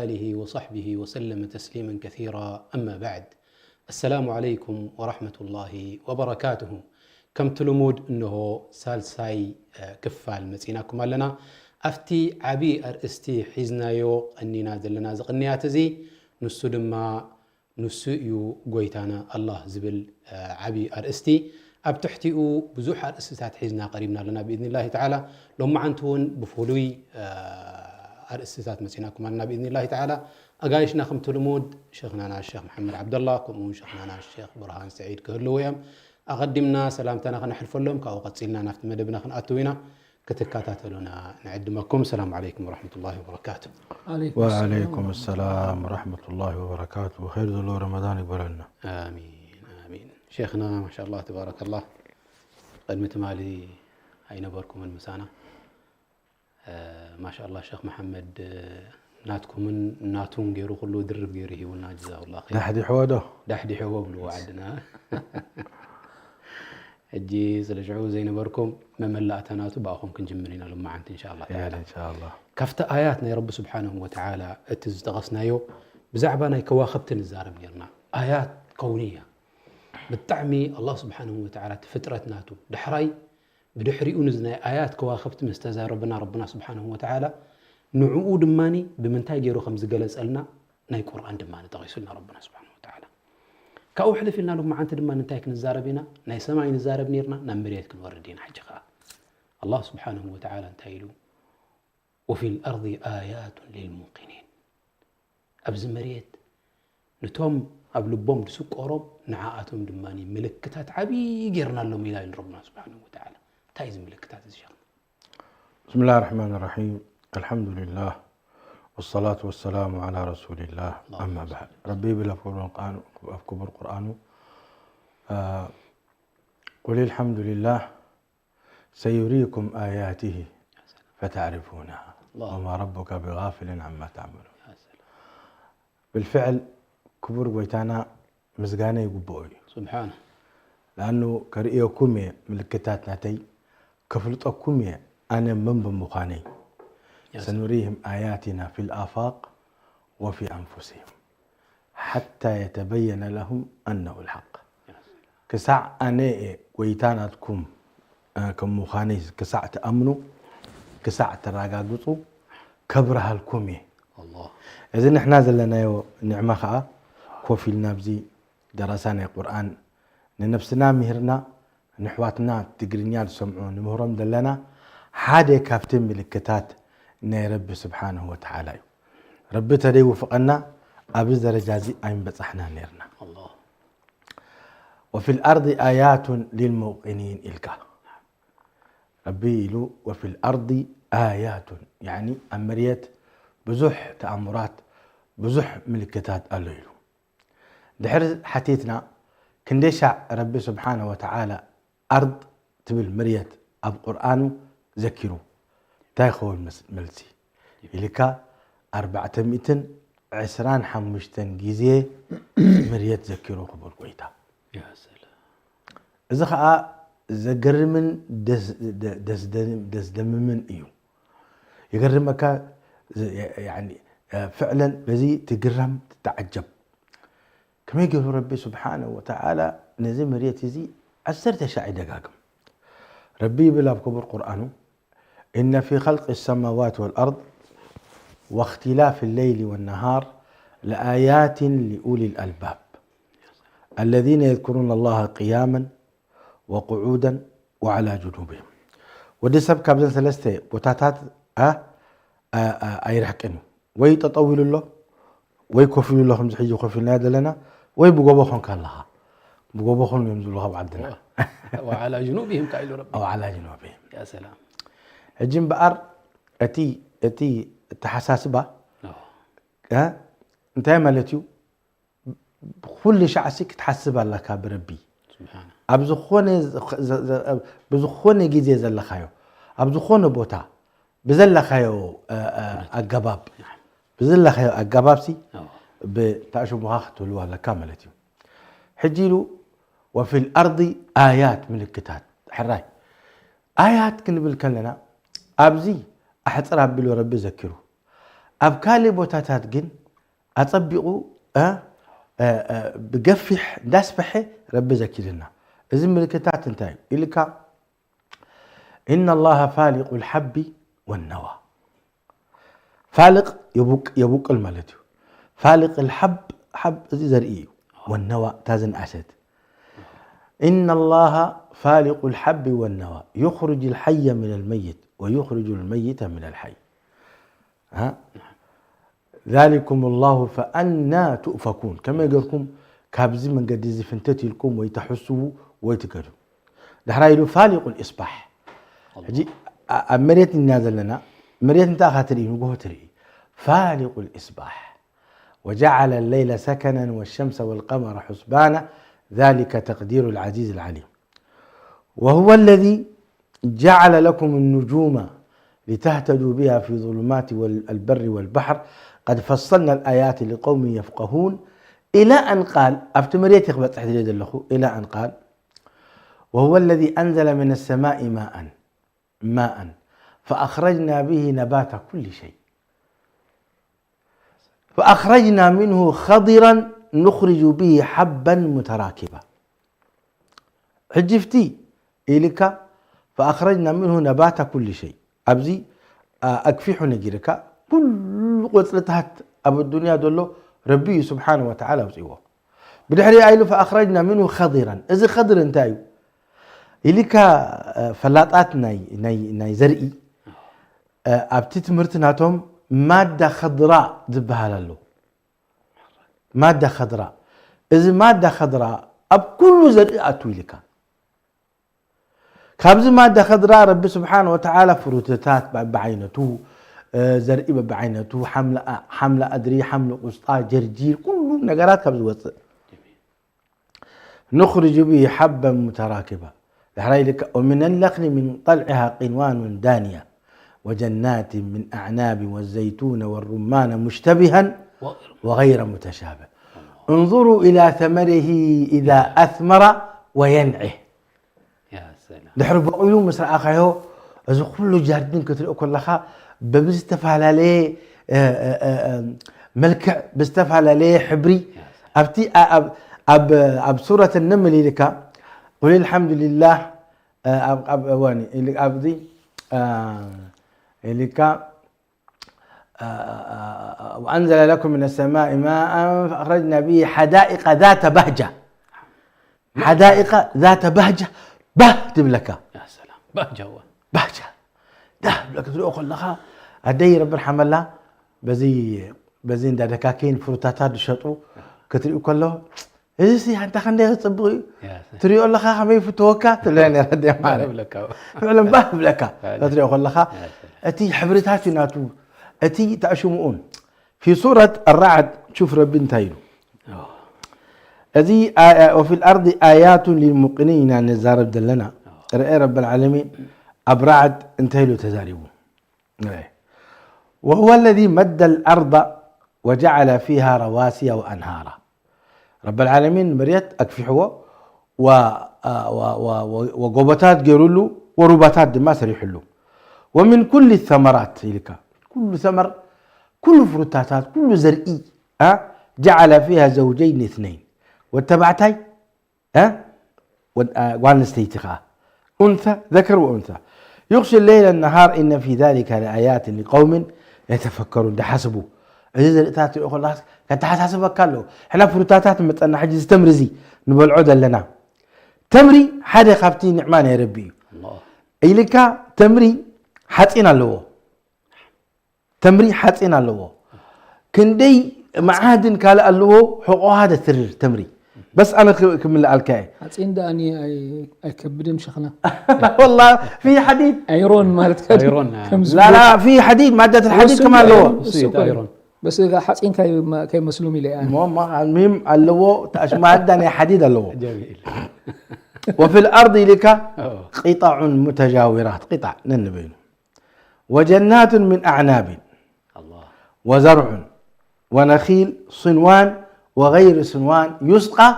آله وصحبه وسلم تسليما كثيرا. أما بعد. السلام عليكم ورحمة الله وبركاته. ከምቲ ልሙድ እንሆ ሳልሳይ ክፋል መጺናኩም ኣለና። ኣብቲ ዓቢ ኣርእስቲ ሒዝናዮ ቀኒና ዘለና ዝቕንያት እዚ ንሱ ድማ ንሱ እዩ ጎይታና ኣላህ ዝብል ዓቢ ኣርእስቲ። ኣብ ትሕቲኡ ብዙሕ ኣርእስትታት ሒዝና ቀሪብና ኣለና ብኢዝኒላሂ ተዓላ። ሎማዓንቲ እውን ብፍሉይ ኣርእስትታት መጺናኩም ኣለና ብኢዝኒላሂ ተዓላ። ኣጋይሽና ከምቲ ልሙድ ሸኽናና ሸኽ መሓመድ ዓብደላ ከምኡ እውን ሸኽናና ሸኽ ብርሃን ሰዒድ ክህልዉ እዮም። ኣቐዲምና ሰላምታና ከነሕልፈሎም ካብኡ ቀጺልና ናብቲ መደብና ክንኣትው ኢና። ክትከታተሉና ንዕድመኩም። ሰላም ዓለይኩም ወረሕመቱላሂ ወበረካቱ። ወዓለይኩም ሰላም ወረሕመቱላሂ ወበረካቱ። ኸይር ዘለዎ ረመዳን ይግበረልና። ኣሚን ኣሚን። ሼኽና ማሻላ ተባረከላ ቅድሚ ትማሊ ኣይነበርኩምን ምሳና። ማሻላ ሸኽ መሓመድ ናትኩምን ናቱን ገይሩ ኩሉ ድርብ ገይሩ ሂቡና ጀዛሁላ ኸይር። ዳሕዲሕዎ ዶ? ዳሕዲሕዎ ብልዎ ዓድና። ሕጂ ስለ ሽዑ ዘይነበርኩም መመላእታ ናቱ ብኣኹም ክንጅምር ኢና ሎማዓንቲ እንሻላ ተዓላ። እንሻላ ካብቲ ኣያት ናይ ረቢ ስብሓንሁ ወተዓላ እቲ ዝጠቐስናዮ ብዛዕባ ናይ ከዋኽብቲ ንዛረብ ነርና። ኣያት ከውንያ ብጣዕሚ ኣላህ ስብሓንሁ ወተዓላ እቲ ፍጥረት ናቱ ዳሕራይ ብድሕሪኡ ንዚ ናይ ኣያት ከዋኽብቲ ምስ ተዛረበና ረብና ስብሓንሁ ወተዓላ ንዕኡ ድማ ብምንታይ ገይሩ ከም ዝገለጸልና ናይ ቁርኣን ድማ ጠቒሱልና ረብና ስብሓንሁ ወተዓላ። ካብኡ ሕልፍ ኢልና ሎማዓንቲ ድማ እንታይ ክንዛረብ ኢና? ናይ ሰማይ ንዛረብ ነርና ናብ መሬት ክንወርድ ኢና። ሕጂ ኸዓ ኣላህ ስብሓንሁ ወተዓላ እንታይ ኢሉ? وفي الأرض آيات للموقنين ኣብዚ መሬት ንቶም ኣብ ልቦም ድስቆሮም ንዓኣቶም ድማ ምልክታት ዓብዪ ጌርናሎም ኢና ኢሉ ረብና ስብሓንሁ ወተዓላ። እንታይ እዚ ምልክታት እዚ ሸኽና? بسم الله الرحمن الرحيم. الحمد لله والصلاة والسلام على رسول الله. أما بعد. ረቢ ይብል ኣብ ክቡር ቁርኣኑ قل الحمد لله سيريكم آياته فتعرفونها وما ربك بغافل عما تعملون. بالفعل ክቡር ጎይታና ምስጋና ይግብኦ እዩ። ስብሓነ لأنه ከርእየኩም እየ ምልክታት ናተይ፣ ከፍልጠኩም እየ ኣነ መን ብምዃነይ። سنريهم آياتنا في الآفاق وفي أنفسهم حتى يتبين لهم أنه الحق. ክሳዕ ኣነ እየ ጎይታ ናትኩም ከም ምዃነይ ክሳዕ ትኣምኑ፣ ክሳዕ ተረጋግፁ ከብርሃልኩም እየ። እዚ ንሕና ዘለናዮ ኒዕማ ከዓ ኮፍ ኢልና ኣብዚ ደረሳ ናይ ቁርኣን ንነብስና ምሂርና ንሕዋትና ትግርኛ ዝሰምዑ ንምህሮም ዘለና ሓደ ካብቲ ምልክታት ናይ ረቢ ስብሓንሁ ወተዓላ እዩ። ረቢ ተደይውፍቐና ኣብዚ ደረጃ እዚ ኣይምበፃሕና ነርና። وفي الأرض آيات للموقنين ኢልካ ረቢ ኢሉ وفي الأرض آيات يعني ኣብ መርየት ብዙሕ ተኣምራት ብዙሕ ምልክታት ኣሎ ኢሉ። ድሕሪ ሓቲትና ክንደይ ሻዕ ረቢ ስብሓነ ወተዓላ ኣርድ ትብል መርየት ኣብ ቁርኣኑ ዘኪሩ እንታይ ይኸውን መልሲ ኢልካ ኣርባዕተ ሚእትን ዕስራን ሓሙሽተን ግዜ መርየት ዘኪሩ ክቡር ጎይታ። እዚ ከዓ ዘገርምን ደስደምምን እዩ። የገርመካ ፍዕለን በዚ ትግረም ትተዓጀብ። ከመይ ገይሩ ረቢ ስብሓነ ወተዓላ ነዚ መርየት እዚ ዓሰርተ ሻዕ ይደጋግም። ረቢ ይብል ኣብ ክቡር ቁርኣኑ إن في خلق السماوات والأرض واختلاف الليل والنهار لآيات لأولي الألباب الذين يذكرون الله قياما وقعودا وعلى جنوبهم. ወዲ ሰብ ካብዘን ሰለስተ ቦታታት ኣይርሕቅን እዩ። ወይ ጠጠው ኢሉ ኣሎ ወይ ኮፍ ኢሉ ኣሎ ከምዚ ሕጂ ኮፍ ኢልና ዘለና ወይ ብጎቦ ኮንካ ኣለኻ። ብጎቦ ኮን እዮም ዝብሉ ካብ ዓድና وعلى جنوبهم كا إلو ربي أو على جنوبهم. يا سلام ሕጂ እምበኣር እቲ እቲ ኣተሓሳስባ እንታይ ማለት እዩ? ኩሉ ሻዕሲ ክትሓስብ ኣለካ ብረቢ سبحانه ኣብ ዝኾነ ብዝኾነ ግዜ ዘለኻዮ ኣብ ዝኾነ ቦታ ብዘለኻዮ ኣገባብ ብዘለኻዮ ኣገባብሲ ብታሽሙኻ ክትህልው ኣለካ ማለት እዩ። ሕጂ ኢሉ وفي الأرض آيات ምልክታት ሕራይ ኣያት ክንብል ከለና ኣብዚ ኣሕፅር ኣቢሉ ረቢ ዘኪሩ ኣብ ካልእ ቦታታት ግን ኣጸቢቑ፣ እ፣ እ፣ እ፣ ብገፊሕ እንዳስፈሐ ረቢ ዘኪርና። እዚ ምልክታት እንታይ እዩ ኢልካ፣ إن الله فالق الحب والنوى. ፋልቕ የቡቅ-፣ የቡቅል ማለት እዩ። ፋልቅ الحب፣ حب እዚ ዘርኢ እዩ። والنوى እታ ዝንኣሰት። إن الله فالق الحب والنوى يخرج الحي من الميت ويخرج الميت من الحي. ها؟ ذلكم الله فأنى تؤفكون. ከመይ ጌርኩም ካብዚ መንገዲ እዚ ፍንትት ኢልኩም ወይ ተሕስዉ ወይ ትገዱ? ዳሕራይ ኢሉ فالق الإصباح. ሕጂ ኣ-፣ ኣብ መሬት ኢና ዘለና። መሬት እንታይ ኢኻ ትርኢ? ንግሆ ትርኢ። فالق الإصباح. وجعل الليل سكنا والشمس والقمر حسبانا ذلك تقدير العزيز العليم. وهو الذي جعل لكم النجوم لتهتدوا بها في ظلمات وال-، البر والبحر قد فصلنا الآيات لقوم يفقهون إلى أن قال، ኣብቲ መሬት ክበጽሕ ዝደሊ ዘለኹ، إلى أن قال، وهو الذي أنزل من السماء ماء، ماء، فأخرجنا به نبات كل شيء. فأخرجنا منه خضرا نخرج به حبا متراكبا. ሕጂ ፍቲ ኢልካ فأخرجنا منه نبات كل شيء። ኣብዚ፣ ኣ፣ ኣግፊሑ ነጊርካ፣ ኩሉ ቆጽልታት ኣብ ኣዱንያ ዘሎ ረቢ እዩ ስብሓነ ወተዓላ ኣውፅእዎ። ብድሕሪ ኣይሉ فأخرجنا منه خضرا። እዚ خضر እንታይ እዩ? ኢልካ፣ እ፣ ፈላጣት ናይ፣ ናይ፣ ናይ ዘርኢ፣ እ፣ ኣብቲ ትምህርቲ ናቶም ማዳ ኸድራእ ዝበሃል ኣሎ። ማዳ ኸድራእ። እዚ ማዳ ኸድራእ ኣብ ኩሉ ዘርኢ ኣቱ ኢልካ። ካብዚ ማዳ ኸድራእ ረቢ ስብሓነ ወተዓላ ፍሩትታት በብዓይነቱ፣ እ፣ ዘርኢ በብዓይነቱ፣ ሓምለ ኣ-፣ ሓምለ ኣድሪ፣ ሓምለ ቁስጣ፣ ጀርጂር፣ ኩሉ ነገራት ካብ ዝወፅእ። نخرج به حبا متراكبا. ዳሕራይ ኢልካ، ومن النخل من طلعها قنوان دانية وجنات من أعناب والزيتون والرمان مشتبها وغير متشابه. انظروا إلى ثمره إذا أثمر وينعه. ያ ሰላም። ድሕሪ በቑሉ ምስ ረኣኻዮ፣ እዚ ኩሉ ጃርዲን ክትሪኦ ከለኻ፣ ብዝተፈላለየ፣ እ፣ እ፣ እ፣ እ፣ መልክዕ፣ ብዝተፈላለየ ሕብሪ፣ ያ ሰላም። ኣብቲ፣ ኣ-፣ ኣብ፣ ኣብ፣ ኣብ ሱረት ነምል ኢልካ፣ ቁል ኣልሓምዱሊላህ፣ እ፣ ኣብ፣ ኣብ እዋን ኢል-፣ ኣብዚ፣ እ፣ ኢልካ፣ እ፣ እ፣ እ፣ وأنزل لكم من السماء ماء فأخرجنا به حدائق ذات بهجة. ሓዳኢቃ ዛተ ባህጃ፣ ባህ ትብለካ። ያ ሰላም። ባህጃ፣ እዋ። ባህጃ። ዳህ ብለካ ክትሪኦ ከለኻ፣ ኣደይ ረቢ ርሓመላ፣ በዚ፣ በዚ እንዳ ደካኪን ፍሩታታት ዝሸጡ ክትሪኡ ከሎ፣ "እዚሲ ኣንታ ክንደይ ክጽብቕ እዩ? ያ ሰላም። ትሪኦ ኣለኻ ከመይ ይፍተወካ?" ትብለኒ ነራ ኣደይ ማለት። ይብለካ። ፍዕለን ባህ ብለካ። ያ ሰላም። ክትሪኦ ከለኻ፣ ያ ሰላም። እቲ ሕብርታት እዩ ናቱ፣ እቲ ተዕሽምኡን። في سورة الرعد، شوف ربي እንታይ ኢሉ። እዚ ኣያ-፣ وفي الأرض آيات للموقنين ኢና ንዛረብ ዘለና። ርአ ረብ العالمين ኣብ ራዕድ እንታይ ኢሉ ተዛሪቡ። ርአ። وهو الذي مد الأرض وجعل فيها رواسي وأنهارا. ረብ العالمين መሬት ኣግፊሕዎ፣ ወ-፣ ወ-፣ ወ-፣ ወ-፣ ወጎቦታት ገይሩሉ፣ ወሩባታት ድማ ሰሪሕሉ። ومن كل الثمرات ኢልካ፣ ኩሉ ثمر፣ ኩሉ ፍሩታታት፣ ኩሉ ዘርኢ፣ ኣ፣ جعل فيها زوجين اثنين። ወድ ተባዕታይ፣ ኣ፣ ወድ-፣ ኣ፣ ጓል ኣንስተይቲ ኸዓ። أنثى، ذكر وأنثى. يغشي الليل النهار إن في ذلك لآيات لقوم يتفكرون. ዝሓስቡ። እዚ ዘርእታት ትሪኦ ከለኻስ ከተሓሳስበካ ኣለዎ። ሕና ፍሩታታት መጸና፣ ሕጂ እዚ ተምሪ እዚ ንበልዖ ዘለና። ተምሪ ሓደ ካብቲ ኒዕማ ናይ ረቢ እዩ። ኣላህ። ኢልካ ተምሪ ሓጺን ኣለዎ። ተምሪ ሓጺን ኣለዎ። ክንደይ መዓድን ካልእ ኣለዎ፣ ሕቆኻ ደትርር ተምሪ። በስ ኣነ ክ-፣ ክምልኣልካ እየ። ሓጺን ደኣ ኣይ-፣ ኣይከብድን ሸኽና። والله في حديد. ኣይሮን ማለት ከ-፣ ኣይሮን፣ አ። ከምዚ لا، لا، في حديد، مادة الحديد እሱ كمان ኣለዎ። ኣይሮን፣ እሱ እሱ እኮ ኣይሮን። በስ እዛ ሓጺን ከይ-፣ ከይመስሉም ኢለ እየ ኣነ። እሞ፣ እሞ፣ المهم ኣለዎ፣ ተኣሽ ማዳ ናይ ሓዲድ ኣለዎ። ጀሚል። وفي الأرض ኢልካ ኦ። قطع متجاورات، قطع ነንበይኑ። وجنات من أعناب ኣላህ። وزرع ونخيل صنوان وغير صنوان يسقى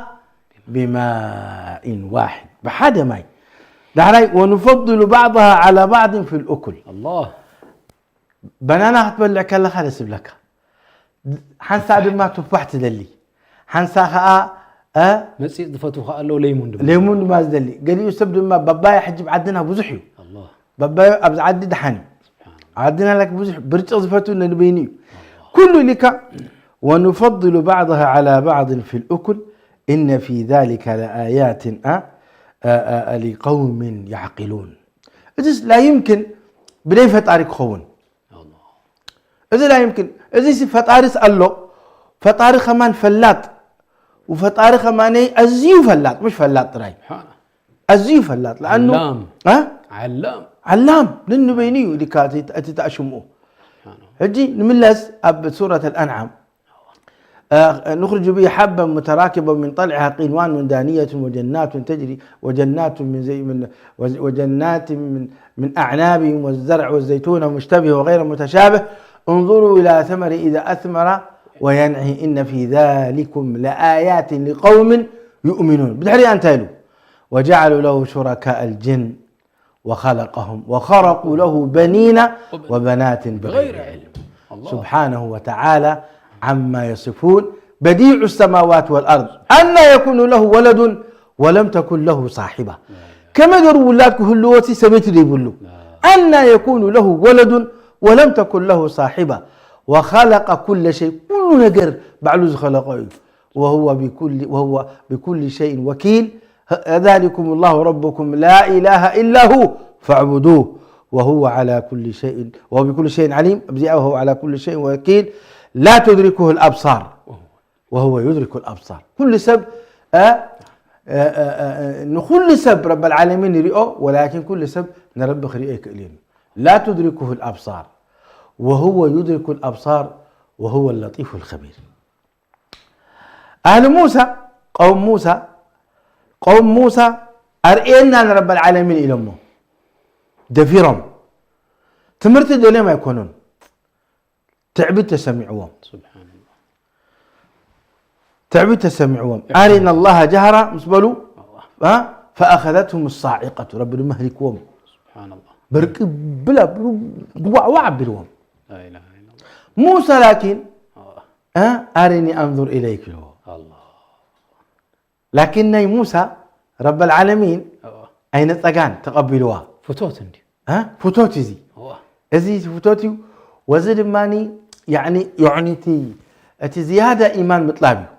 بماء واحد. ብሓደ ማይ። ዳሕራይ ونفضل بعضها على بعض في الأكل. ኣላህ። ባናና ክትበልዕ ከለኻ ደስ ይብለካ፣ ሓንሳ ድማ ቱፋሕ ትደሊ፣ ሓንሳ ከዓ እ መፅእ ዝፈትዉ ከዓ ኣለዉ ለይሙን ድማ ሌሙን ድማ ዝደሊ። ገሊኡ ሰብ ድማ ባባያ ሕጂ ዓድና ብዙሕ እዩ። ኣላህ ባባዮ ኣብዚ ዓዲ ደሓን እዩ። ዓድና ላክ ብዙሕ ብርጭቕ ዝፈትው ነንበይኑ እዩ። ኩሉ ኢልካ ونفضل بعضها على بعض في الأكل إن في ذلك لآيات እ፣ እ፣ እ፣ لقوم يعقلون። እዚስ لا يمكن ብደይ ፈጣሪ ክኸውን። ኣላህ እዚ لا يمكن። እዚ ሲ ፈጣሪስ ኣሎ። ፈጣሪ ከማን ፈላጥ፣ ወፈጣሪ ከማነይ ኣዝዩ ፈላጥ፣ مش ፈላጥ ጥራይ ሓና ኣዝዩ ፈላጥ ለኣኑ ዓላም። እ? ዓላም ዓላም ነንበይኑ እዩ ኢልካ እቲ እቲ ተኣሽምኡ። ሕጂ ንምለስ ኣብ ሱረት ኣልኣንዓም نخرج به حبا متراكبا من طلعها قنوان دانية وجنات تجري وجنات من زي من وجنات من من أعناب والزرع والزيتون مشتبه وغير متشابه انظروا إلى ثمره إذا أثمر وينعه إن في ذلكم لآيات لقوم يؤمنون. بدحري أنت له وجعلوا له شركاء الجن وخلقهم وخرقوا له بنين وبنات بغير علم. سبحانه وتعالى عما يصفون. بديع السماوات والأرض أنى يكون له ولد ولم تكن له صاحبة. كما ገሩ ውላድ ክህልዎ ሲ ሰበይቲ ዘይብሉ أنى يكون له ولد ولم تكن له صاحبة وخلق كل شيء. ኩሉ ነገር ባዕሉ ዝኸለቆ እዩ። وهو بكل وهو بكل شيء وكيل. ذلكم الله ربكم لا إله إلا هو فاعبدوه وهو على كل شيء وهو بكل شيء عليم. أبزع وهو على كل شيء وكيل. لا تدركه الأبصار وهو يدرك الأبصار. كل سب أه أه أه أه نكل سب رب العالمين يرئه ولكن كل سب نربخ رئه كلين. لا تدركه الأبصار وهو يدرك الأبصار وهو اللطيف الخبير. ኣህሊ ሙሳ ቀውም ሙሳ ቀውም ሙሳ ኣርእየና ንረበል ዓለሚን ኢሎሞ ደፊሮም ትምህርቲ ደልዮም ኣይኮኑን። ትዕቢት ተሰሚዕዎም ትዕቢት ተሰሚዕዎም ኣሪና ኣላሃ ጃህራ ምስ በሉ ፈኣኸዘትሁም ሳዒቀቱ ረቢ ድማ ህሊክዎም። በርቂ ብላ ድዋዕዋዕ ኣቢልዎም። ሙሳ ላኪን ኣሪኒ ኣንዙር ኢለይክ ኢልዎ። ላኪን ናይ ሙሳ ረበል ዓለሚን ኣይነፀጋን ተቐቢልዋ። ፍቶት እንዲ ፍቶት እዚ እዚ ፍቶት እዩ። ወዚ ድማ ያዕኒ እቲ ዝያዳ ኢማን ምጥላብ እዩ።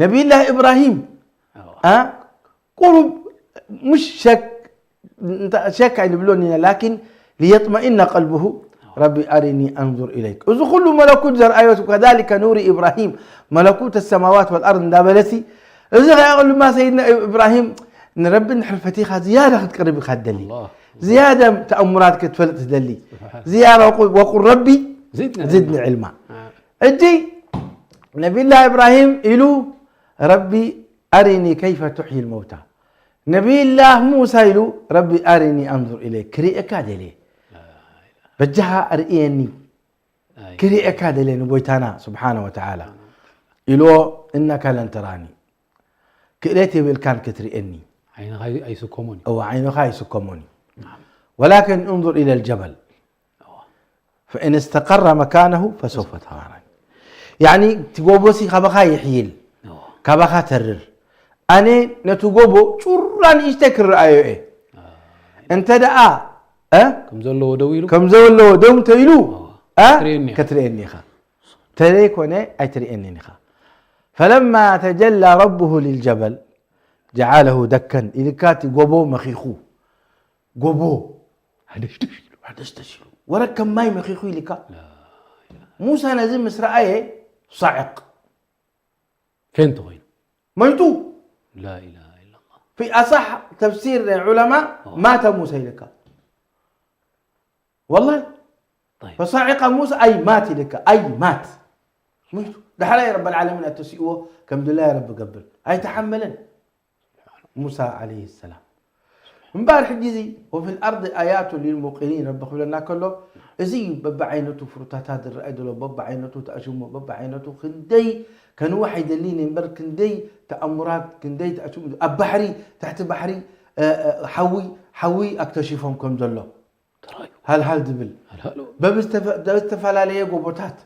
ነቢይላህ ኢብራሂም ቁሩብ ሙሽ ሸክ ሸክ ኣይንብሎን ኢና ላኪን ሊየጥመኢነ ቀልብሁ ረቢ ኣሪኒ ኣንዙር ኢለይክ። እዚ ኩሉ መለኩት ዘርኣዮ ከዛሊከ ኑሪ ኢብራሂም መለኩት ሰማዋት ወልኣርድ እንዳበለሲ እዚ ከይኣቕልማ ሰይድና ኢብራሂም ንረቢ እንድሕር ፈቲኻ ዝያዳ ክትቀርብ ኢኻ ትደሊ። ዝያዳ ተኣሙራት ክትፈልጥ ትደሊ። ዝያዳ ወቁል ረቢ ዝድኒ ዕልማ። ሕጂ ነቢይላህ ኢብራሂም ኢሉ ረቢ ኣሪኒ ከይፈ ቱሕይል መውታ ነቢይላህ ሙሳ ኢሉ ረቢ ኣሪኒ ኣንዙር ኢለይክ ክርእየካ ደልየ በጃኻ ኣርእየኒ ክርእየካ ደልየ ንጎይታና ስብሓነ ወተዓላ ኢልዎ እነካ ለን ተራኒ ክእለት የብልካን ክትርእየኒ ኣይስከሞን እወ ዓይንኻ ኣይስከሞን እዩ ወላኪን እንظር ኢለ ልጀበል ፈእን እስተቀረ መካነሁ ፈሰውፈ ተራኒ ያኒ እቲ ጎቦሲ ካባኻ ይሕይል ካባኻ ተርር ኣነ ነቲ ጎቦ ጩራ ንእሽተይ ክረኣዮ እየ እንተ ደኣ እ ከም ዘለዎ ደው ኢሉ ከም ዘለዎ ደው እንተ ኢሉ እ ትርእየኒ ኢኻ። ከትርእየኒ ኢኻ ተዘይኮነ ኣይትርእየንን ኢኻ ፈለማ ተጀላ ረብሁ ልልጀበል ጀዓለሁ ደከን ኢልካ እቲ ጎቦ መኺኹ ጎቦ ሓደሽደሽ ኢሉ ሓደሽደሽ ኢሉ ወረ ከም ማይ መኺኹ ኢልካ ሙሳ ነዚ ምስ ረኣየ ሳዕቕ ፌንት ኮይኑ መይቱ ላኢላሃ ኢላላህ في أصح تفسير العلماء مات موسى لك والله طيب. فصعق موسى أي مات لك أي مات ميت دحري رب العالمين أتسيئو كم دلا يا رب قبل أي تحملن موسى عليه السلام እምበኣር ሕጂ እዚ وفي الأرض آيات للموقنين ረቢ ክብለና ከሎ እዚ እዩ በብዓይነቱ ፍሩታታት ዝረኣይ ዘሎ በብዓይነቱ ተኣሽሞ በብዓይነቱ ክንደይ ከንውሕ ኣይደልን እየ እምበር ክንደይ ተኣምራት ክንደይ ተኣሽሙ ኣብ ባሕሪ ትሕቲ ባሕሪ እ፣ እ፣ ሓዊ ሓዊ ኣክተሽፎም ከም ዘሎ ተራእዩ። ሃልሃል ዝብል ሃልሃሎ። በብዝተፈላለየ ጎቦታት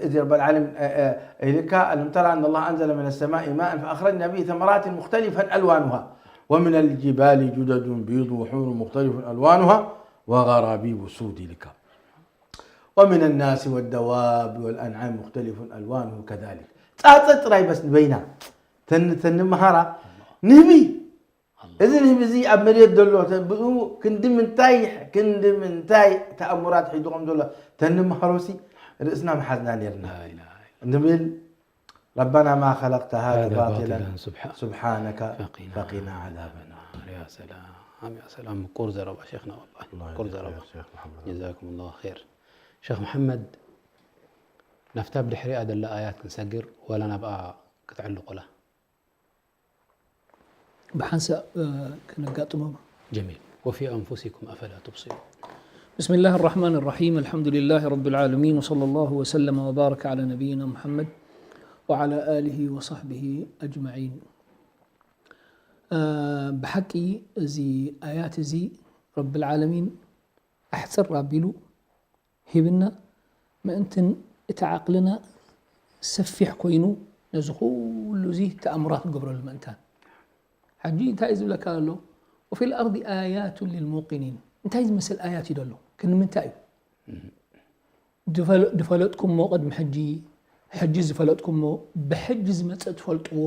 እቲ ረብ ዓለም ኢልካ፣ ألم تر أن الله أنزل من السماء ماء فأخرجنا به ثمرات مختلفا ألوانها ومن الجبال جدد بيض وحمر مختلف ألوانها وغرابيب سود ኢልካ ومن الناس والدواب والأنعام مختلف ألوانه كذلك ፃፀ ጥራይ በስ ንበይና ተንመሃራ ንህቢ እዚ ንህቢ እዚ ኣብ መሬት ዘሎ ብኡ ክንዲ ምንታይ ክንዲ ምንታይ ተኣምራት ሒዙ ከም ዘሎ ተንምሃሮሲ ርእስና ምሓዝና ነርና ንብል ربنا ما خلقت هذا باطلا سبحانك فقنا عذاب النار. يا سلام يا سلام ምቁር ዘረባ ሸይኽና والله ምቁር ዘረባ ጀዛኩም ላሁ ኸይር ሸይኽ መሐመድ ናብታ ብድሕሪኣ ዘላ ኣያት ክንሰግር ወላ ናብኣ ክትዕልቁላ ብሓንሳእ ክነጋጥሞም جميل وفي أنفسكم أفلا تبصرون بسم الله الرحمن الرحيم الحمد لله رب العالمين وصلى الله وسلم وبارك على نبينا محمد وعلى آله وصحبه أجمعين ብሓቂ እዚ ኣያት እዚ ረብ ዓለሚን ኣሕፅር ኣቢሉ ሂብና ምእንትን እቲ ዓቕልና ሰፊሕ ኮይኑ ነዚ ኩሉ እዚ ተኣምራት ንገብረሉ ምእንታን። ሕጂ እንታይ እዩ ዝብለካ ዘሎ? وفي الأرض آيات للموقنين እንታይ ዝመስል ኣያት እዩ ዘሎ? ክንምንታይ እዩ? ዝፈለጥኩሞ ቅድሚ ሕጂ፣ ሕጂ ዝፈለጥኩሞ፣ ብሕጂ ዝመፅእ ትፈልጥዎ፣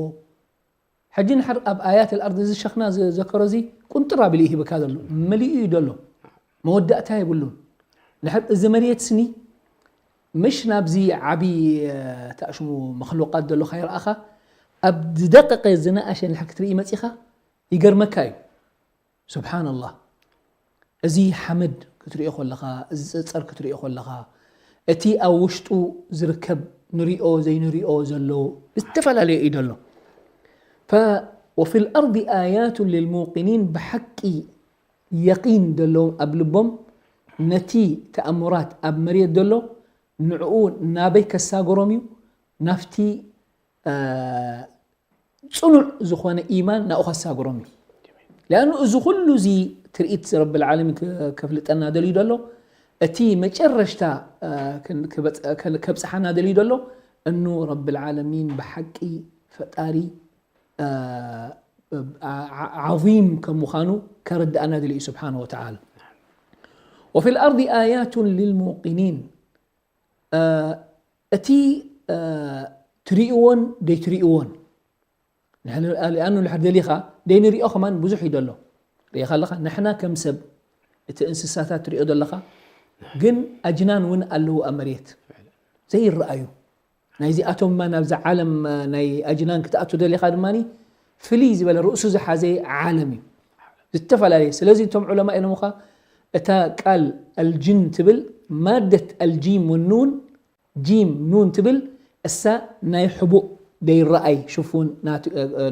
ሕጂ ንሕር ኣብ ኣያት ኣልኣርድ እዚ ሸኽና ዘከሮ እዚ ቁንጥር ኣቢሉ ይህብካ ዘሎ መሊኡ እዩ ዘሎ መወዳእታ የብሉን። ንሕር እዚ መሬት ስኒ ምሽ ናብዚ ዓቢ ተኣሽሙ መክሉቃት ዘሎ ካይረኣኻ ኣብ ዝደቀቀ ዝነኣሸ ንሕር ክትርኢ መፂኻ ይገርመካ እዩ። ስብሓንላህ እዚ ሓመድ ክትሪኦ ከለኻ እዚ ፀፀር ክትሪኦ ከለኻ እቲ ኣብ ውሽጡ ዝርከብ ንሪኦ ዘይንሪኦ ዘሎ ዝተፈላለዩ እዩ ዘሎ وفي الأرض آيات للموقنين ብሓቂ የቂን ዘለዎም ኣብ ልቦም ነቲ ተኣምራት ኣብ መሬት ዘሎ ንዕኡ ናበይ ከሳግሮም እዩ ናፍቲ ፅኑዕ ዝኾነ ኢማን ናብኡ ከሳግሮም እዩ። ሊኣኑ እዚ ኩሉ እዚ ትርኢት ረብል ዓለሚን ከፍልጠና ደልዩ ደሎ እቲ መጨረሽታ ከብፅሓና ደልዩ ደሎ እኑ ረብል ዓለሚን ብሓቂ ፈጣሪ ዓዚም ከም ምዃኑ ከረድኣና ደልዩ እዩ ስብሓነ ወተዓላ። وفي الأرض آيات للموقنين እቲ ትርእይዎን ደይትርእይዎን ንሕና ሊኣኑ ንድሕር ደሊኻ ደይንሪኦ ከማን ብዙሕ እዩ ደሎ። ርኢኻ ኣለኻ ንሕና ከም ሰብ እቲ እንስሳታት ትሪኦ ዘለኻ ግን ኣጅናን እውን ኣለዉ ኣብ መሬት ዘይረኣዩ ናይዚኣቶም ድማ ናብዛ ዓለም ናይ ኣጅናን ክትኣቱ ደሊኻ ድማ ፍልይ ዝበለ ርእሱ ዝሓዘ ዓለም እዩ ዝተፈላለየ። ስለዚ እቶም ዑለማ ኢሎምኻ እታ ቃል ኣልጅን ትብል ማደት ኣልጂም ወኑን ጂም ኑን ትብል እሳ ናይ ሕቡእ ደይረኣይ ሽፉን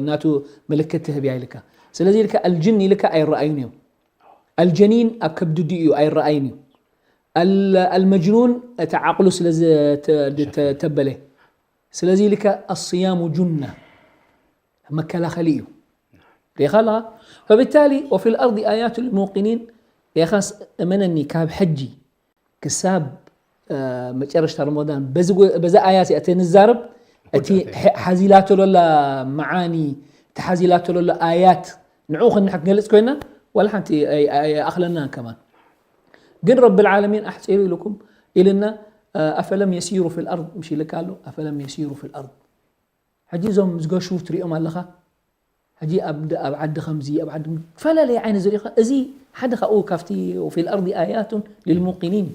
ናቱ ምልክት ትህብ እያ ኢልካ። ስለዚ ኢልካ ኣልጅን ኢልካ ኣይረኣዩን እዮም። ኣልጀኒን ኣብ ከብዲ ድዩ ኣይረኣይን እዩ። ኣልመጅኑን እቲ ዓቕሉ ስለ ዝተበለ ስለዚ ኢልካ ኣስያሙ ጁና መከላኸሊ እዩ። ርኢኻ ኣለኻ። فبالتالي وفي الأرض آيات للموقنين ኢኻስ እመነኒ ካብ ሕጂ ክሳብ መጨረሽታ ረመዳን በዛ ኣያት እያ ተንዛረብ። እቲ ሓዚላቶ ሎላ መዓኒ እቲ ሓዚላቶ ሎላ ኣያት ንዑ ክንሕ ክንገልፅ ኮይና ዋላ ሓንቲ ኣይኣኽለናን ከማን። ግን ረብል ዓለሚን ኣሕፂሩ ኢልኩም ኢልና أفلم يسيروا في الأرض ምሽ ኢልካ ኣሎ أفلم يسيروا في الأرض ሕጂ እዞም ዝገሹ ትሪኦም ኣለኻ። ሕጂ ኣብ ዓዲ ከምዚ ኣብ ዓዲፈላለየ ዓይነት ዝሪኢኻ እዚ ሓደ ካብኡ ካብቲ في الأرض آيات للموقنين።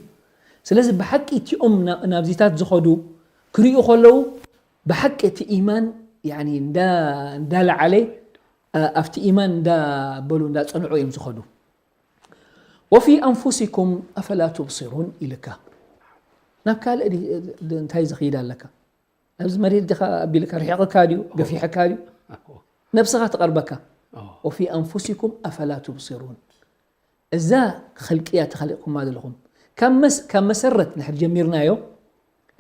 ስለዚ ብሓቂ እቲኦም ናብዚታት ዝኸዱ ክሪኡ ከለዉ ብሓቂ እቲ ኢማን እንዳለዓለ ኣብቲ ኢማን እንዳበሉ እንዳፀንዑ እዮም ዝኸዱ። وفي أنفسكم أفلا تبصرون ኢልካ ናብ ካልእ እንታይ ዝኽይድ ኣለካ? ኣብዚ መሬት ዲኻ ኣቢልካ ርሒቕካ ድዩ ገፊሕካ ድዩ ነብስኻ ትቐርበካ። وفي أنفسكم أفلا تبصرون እዛ ኸልቅያ ተኸሊቕኩማ ዘለኹም ካብ መሰረት ንሕር ጀሚርናዮ።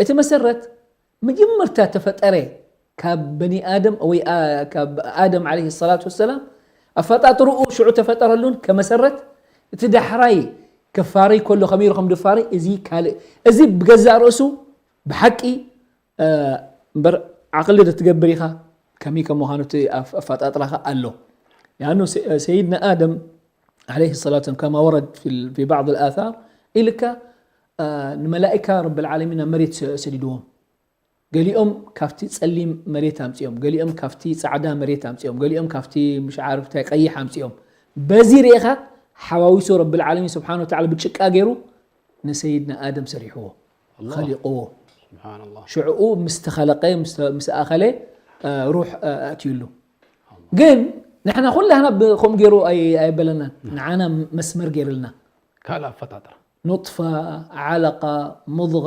እቲ መሰረት መጀመርታ ተፈጠረ ካብ በኒ ኣደም ወይ ካብ ኣደም ዓለይሂ ሰላቱ ወሰላም ኣፈጣጥርኡ ሽዑ ተፈጠረሉን ከመሰረት እቲ ዳሕራይ ክፋረይ ከሎ ከመይ ኢሉ ከም ድፋረይ፣ እዚ ካልእ፣ እዚ ብገዛእ ርእሱ ብሓቂ፣ እ፣ እምበር ዓቕሊ ዶ ትገብር ኢኻ? ከመይ ከም ምዃኑ እቲ ኣፍ-፣ ኣፈጣጥራኻ ኣሎ። ያኑ ሰ-፣ ሰይድና ኣደም ዓለይሂ ሰላቱ ወሰላም፣ ከማ ወረድ ፊል-፣ ፊ ባዕድ ኣልኣታር፣ ኢልካ፣ እ፣ ንመላኢካ ረብል ዓለሚን ናብ መሬት ሰ-፣ ሰዲድዎም። ገሊኦም ካብቲ ጸሊም መሬት ኣምጺኦም፣ ገሊኦም ካብቲ ጻዕዳ መሬት ኣምጺኦም፣ ገሊኦም ካብቲ ምሽ ዓርፍ እንታይ ቀይሕ ኣምጺኦም። በዚ ርኢኻ ሓዋዊሱ ረብል ዓለሚን ስብሓነ ወተዓላ ብጭቃ ገይሩ ንሰይድና ኣደም ሰሪሕዎ፣ ኣላህ። ኸሊቕዎ። ስብሓንላህ። ሽዕኡ ምስ ተኸለቐ፣ ምስ ተ-፣ ምስ ኣኸለ፣ እ፣ ሩሕ፣ እ፣ ኣእትዩሉ። ግን ንሕና ኩላህና ብ-፣ ከምኡ ገይሩ ኣይ-፣ ኣየበለናን። ንዓና መስመር ገይርልና። ካልእ ኣፈጣጥራ። ኑጥፋ፣ ዓለቃ፣ ሙድጋ፣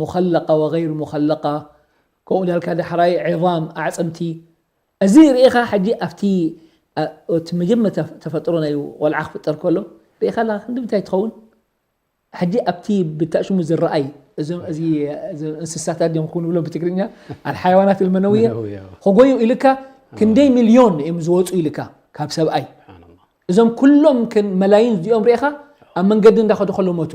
ሙኸለቃ ወገይር ሙኸለቃ፣ ከምኡ ዳልካ ዳሕራይ ዒዛም፣ ኣዕፅምቲ። እዚ ርኢኻ ሕጂ ኣብቲ፣ እ፣ እቲ መጀመርታ ተፈጥሮ ናይ ቆልዓ ክፍጠር ከሎ ርኢኻ ኣለኻ ክንዲ ምንታይ ትኸውን? ሕጂ ኣብቲ ብታሽሙ ዝረኣይ፣ እዞም፣ እዚ፣ እዞም እንስሳታት ድዮም ክኾኑ ብሎ ብትግርኛ፣ ኣልሓይዋናት ልመነውየ፣ መነውየ። ክጎዩ ኢልካ ክንደይ ሚልዮን እዮም ዝወፁ ኢልካ ካብ ሰብኣይ። ስብሓንላህ። እዞም ኩሎም ክን መላይን እዚኦም ርኢኻ ኣብ መንገዲ እንዳኸዱ ከሎ ሞቱ።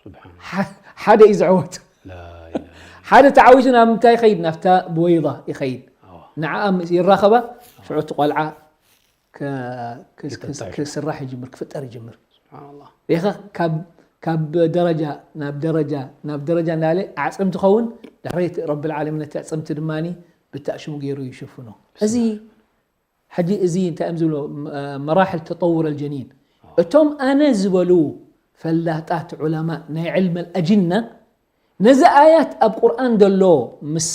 ስብሓን። ሓ-፣ ሓደ እዩ ዝዕወት። ላኢላሃ። ሓደ ተዓዊቱ ናብ ምንታይ ይኸይድ? ናብታ ብወይዳ ይኸይድ። ኣዋ። ንዓኣ ምስ ይራኸባ፣ ሽዑ እቲ ቆልዓ ከ-፣ ክስ-፣ ክስ-፣ ይፍጠር። ክስራሕ ይጅምር፣ ክፍጠር ይጅምር። ስብሓንላህ። ርኢኻ ካብ፣ ካብ ደረጃ ናብ ደረጃ፣ ናብ ደረጃ እናበለ ኣዕፅምቲ ኸውን፣ ድሕሪ ረብል ዓለሚን ነቲ ኣዕፅምቲ ድማኒ ብታሽሙ ገይሩ ይሽፍኖ። እዚ ሕጂ እዚ እንታይ እዮም ዝብሎ? መ-፣ መራሕል ተጠውር ኣልጀኒን። እቶም ኣነ ዝበሉ ፈላጣት ዑለማእ ናይ ዕልም ኣልኣጅና፣ ነዚ ኣያት ኣብ ቁርኣን ዘሎ ምስ፣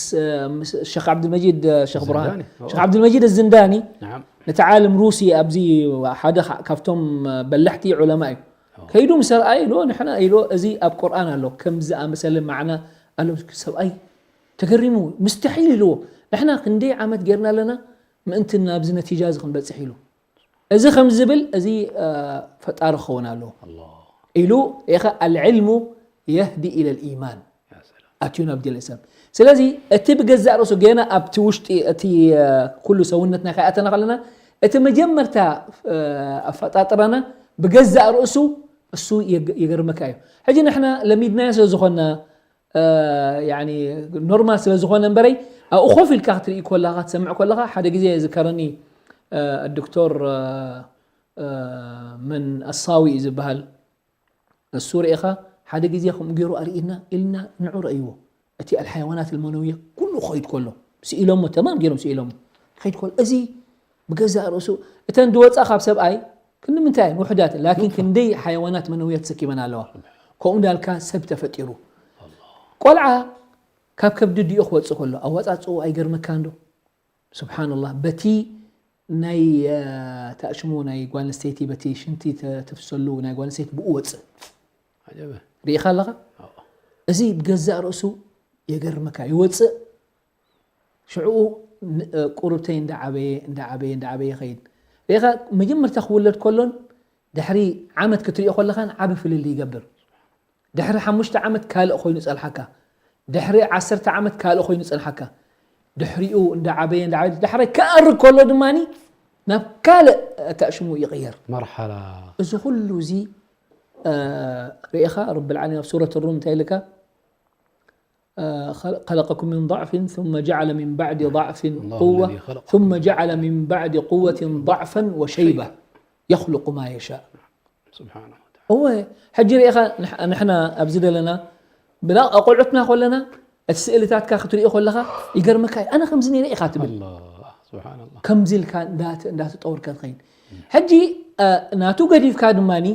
ምስ ሸኽ ዓብዱልመጂድ፣ ሸኽ ብርሃን፣ ዘንዳኒ። ሸኽ ዓብዱልመጂድ ኣዝንዳኒ፣ ናዓም። ነቲ ዓለም ሩሲ ኣብዚ ሓደ ካ-፣ ካብቶም በላሕቲ ዑለማ እዩ። ከይዱ ምስ ኣርኣየ ኢልዎ፣ ንሕና ኢልዎ፣ እዚ ኣብ ቁርኣን ኣሎ፣ ከም ዝኣመሰለ ማዕና ኣሎ። ሰብኣይ ተገሪሙ፣ ምስተሒል ኢልዎ፣ ንሕና ክንደይ ዓመት ጌርና ኣለና፣ ምእንቲ ናብዚ ነቲጃ እዚ ክንበጽሕ ኢሉ። እዚ ከም ዝብል፣ እዚ፣ እ፣ ፈጣሪ ክኸውን ኣለዎ ኣላህ። ኢሉ፣ ኢኸ ኣልዕልሙ የህዲ ኢለል ኢማን። ያ ሰላም። ኣትዩ ናብ ዲን እስላም። ስለዚ፣ እቲ ብገዛእ ርእሱ ገና ኣብቲ ውሽጢ፣ እቲ፣ እ፣ ኩሉ ሰውነትና ከይኣተና ከለና፣ እቲ መጀመርታ፣ እ፣ ኣፈጣጥራና ብገዛእ ርእሱ እሱ የግ-፣ የገርመካ እዩ። ሕጂ ንሕና ለሚድናዮ ስለ ዝኾንና፣ እ፣ ያኒ ኖርማል ስለ ዝኾነ እምበረይ፣ ኣብኡ ኮፍ ኢልካ ክትርኢ ከለኻ፣ ክትሰምዕ ከለኻ፣ ሓደ ግዜ ዝከረኒ፣ እ፣ ዶክተር፣ እ፣ እ፣ መን ኣሳዊ እዩ ዝበሃል፣ እሱ ርኢኻ፣ ሓደ ግዜ ከምኡ ገይሩ ኣርእየና ኢልና ንዑ ረእይዎ። እቲ ኣልሓይዋናት ኣልመነውያ ኩሉ ክኸይድ ከሎ፣ ስኢሎሞ፣ ተማም ገይሮም ስኢሎሞ። ክኸይድ ከሎ፣ እዚ ብገዛእ ርእሱ፣ እተን ዝወጻ ካብ ሰብኣይ፣ ክንዲ ምንታይ እየን? ውሑዳት፣ ላኪን ክንደይ ሓይዋናት መነውያ ተሰኪመን ኣለዋ። ከምኡ እንዳልካ ሰብ ተፈጢሩ። ቆልዓ ካብ ከብዲ ድዮ ክወጽእ ከሎ፣ ኣወጻጽኡ ኣይገርመካን ዶ? ስብሓንላህ፣ በቲ ናይ፣ እ፣ ታእሽሙ ናይ ጓል ኣንስተይቲ፣ በቲ ሽንቲ ተ-፣ ተፍሰሉ ናይ ጓል ኣንስተይቲ ብኡ ወጽእ። ዓጀበ። ርኢኻ ኣለኻ? ኣዎ። እዚ ብገዛእ ርእሱ የገርመካ። ይወጽእ፣ ሽዕኡ ን-፣ እ፣ ቁርብተይ እንዳዓበየ፣ እንዳዓበየ፣ እንዳዓበየ ይኸይድ። ርኢኻ፣ መጀመርታ ክውለድ ከሎን ድሕሪ ዓመት ክትሪኦ ከለኻን ዓቢ ፍልልይ ይገብር። ድሕሪ ሓሙሽተ ዓመት ካልእ ኮይኑ ጸንሓካ። ድሕሪ ዓሰርተ ዓመት ካልእ ኮይኑ ጸንሓካ። ድሕሪኡ እንዳዓበየ፣ እንዳዓበየ፣ ዳሕራይ ክኣርግ ከሎ ድማኒ ናብ ካልእ ኣታእሽሙ ይቕየር። መርሓላ። እዚ ኩሉ እዚ፣ እ፣ ርኢኻ፣ ረብል ዓለሚን ኣብ ሱረት ሩም እንታይ ኢልካ? እ፣ ኸለ-፣ خلقكم من ضعف ثم جعل من بعد ضعف الله قوة الذي خلقكم ثم جعل من بعد قوة ضعفا وشيبة يخلق ما يشاء. ስብሓነሁ ወተዓላ። እወ፣ ሕጂ ርኢኻ፣ ንሕ-፣ ንሕና ኣብዚ ዘለና፣ ብላ-፣ ኣቆልዑትና ከለና፣ እቲ ስእልታትካ ክትሪኦ ከለኻ፣ ይገርመካ እዩ። ኣነ ከምዚ ነይረ ኢኻ ትብል። ኣላህ፣ ስብሓነላህ። ከምዚ ኢልካ እንዳተ-፣ እንዳተጠወርካ ትኸይድ። ሕጂ፣ እ፣ ናቱ ገዲፍካ ድማኒ፣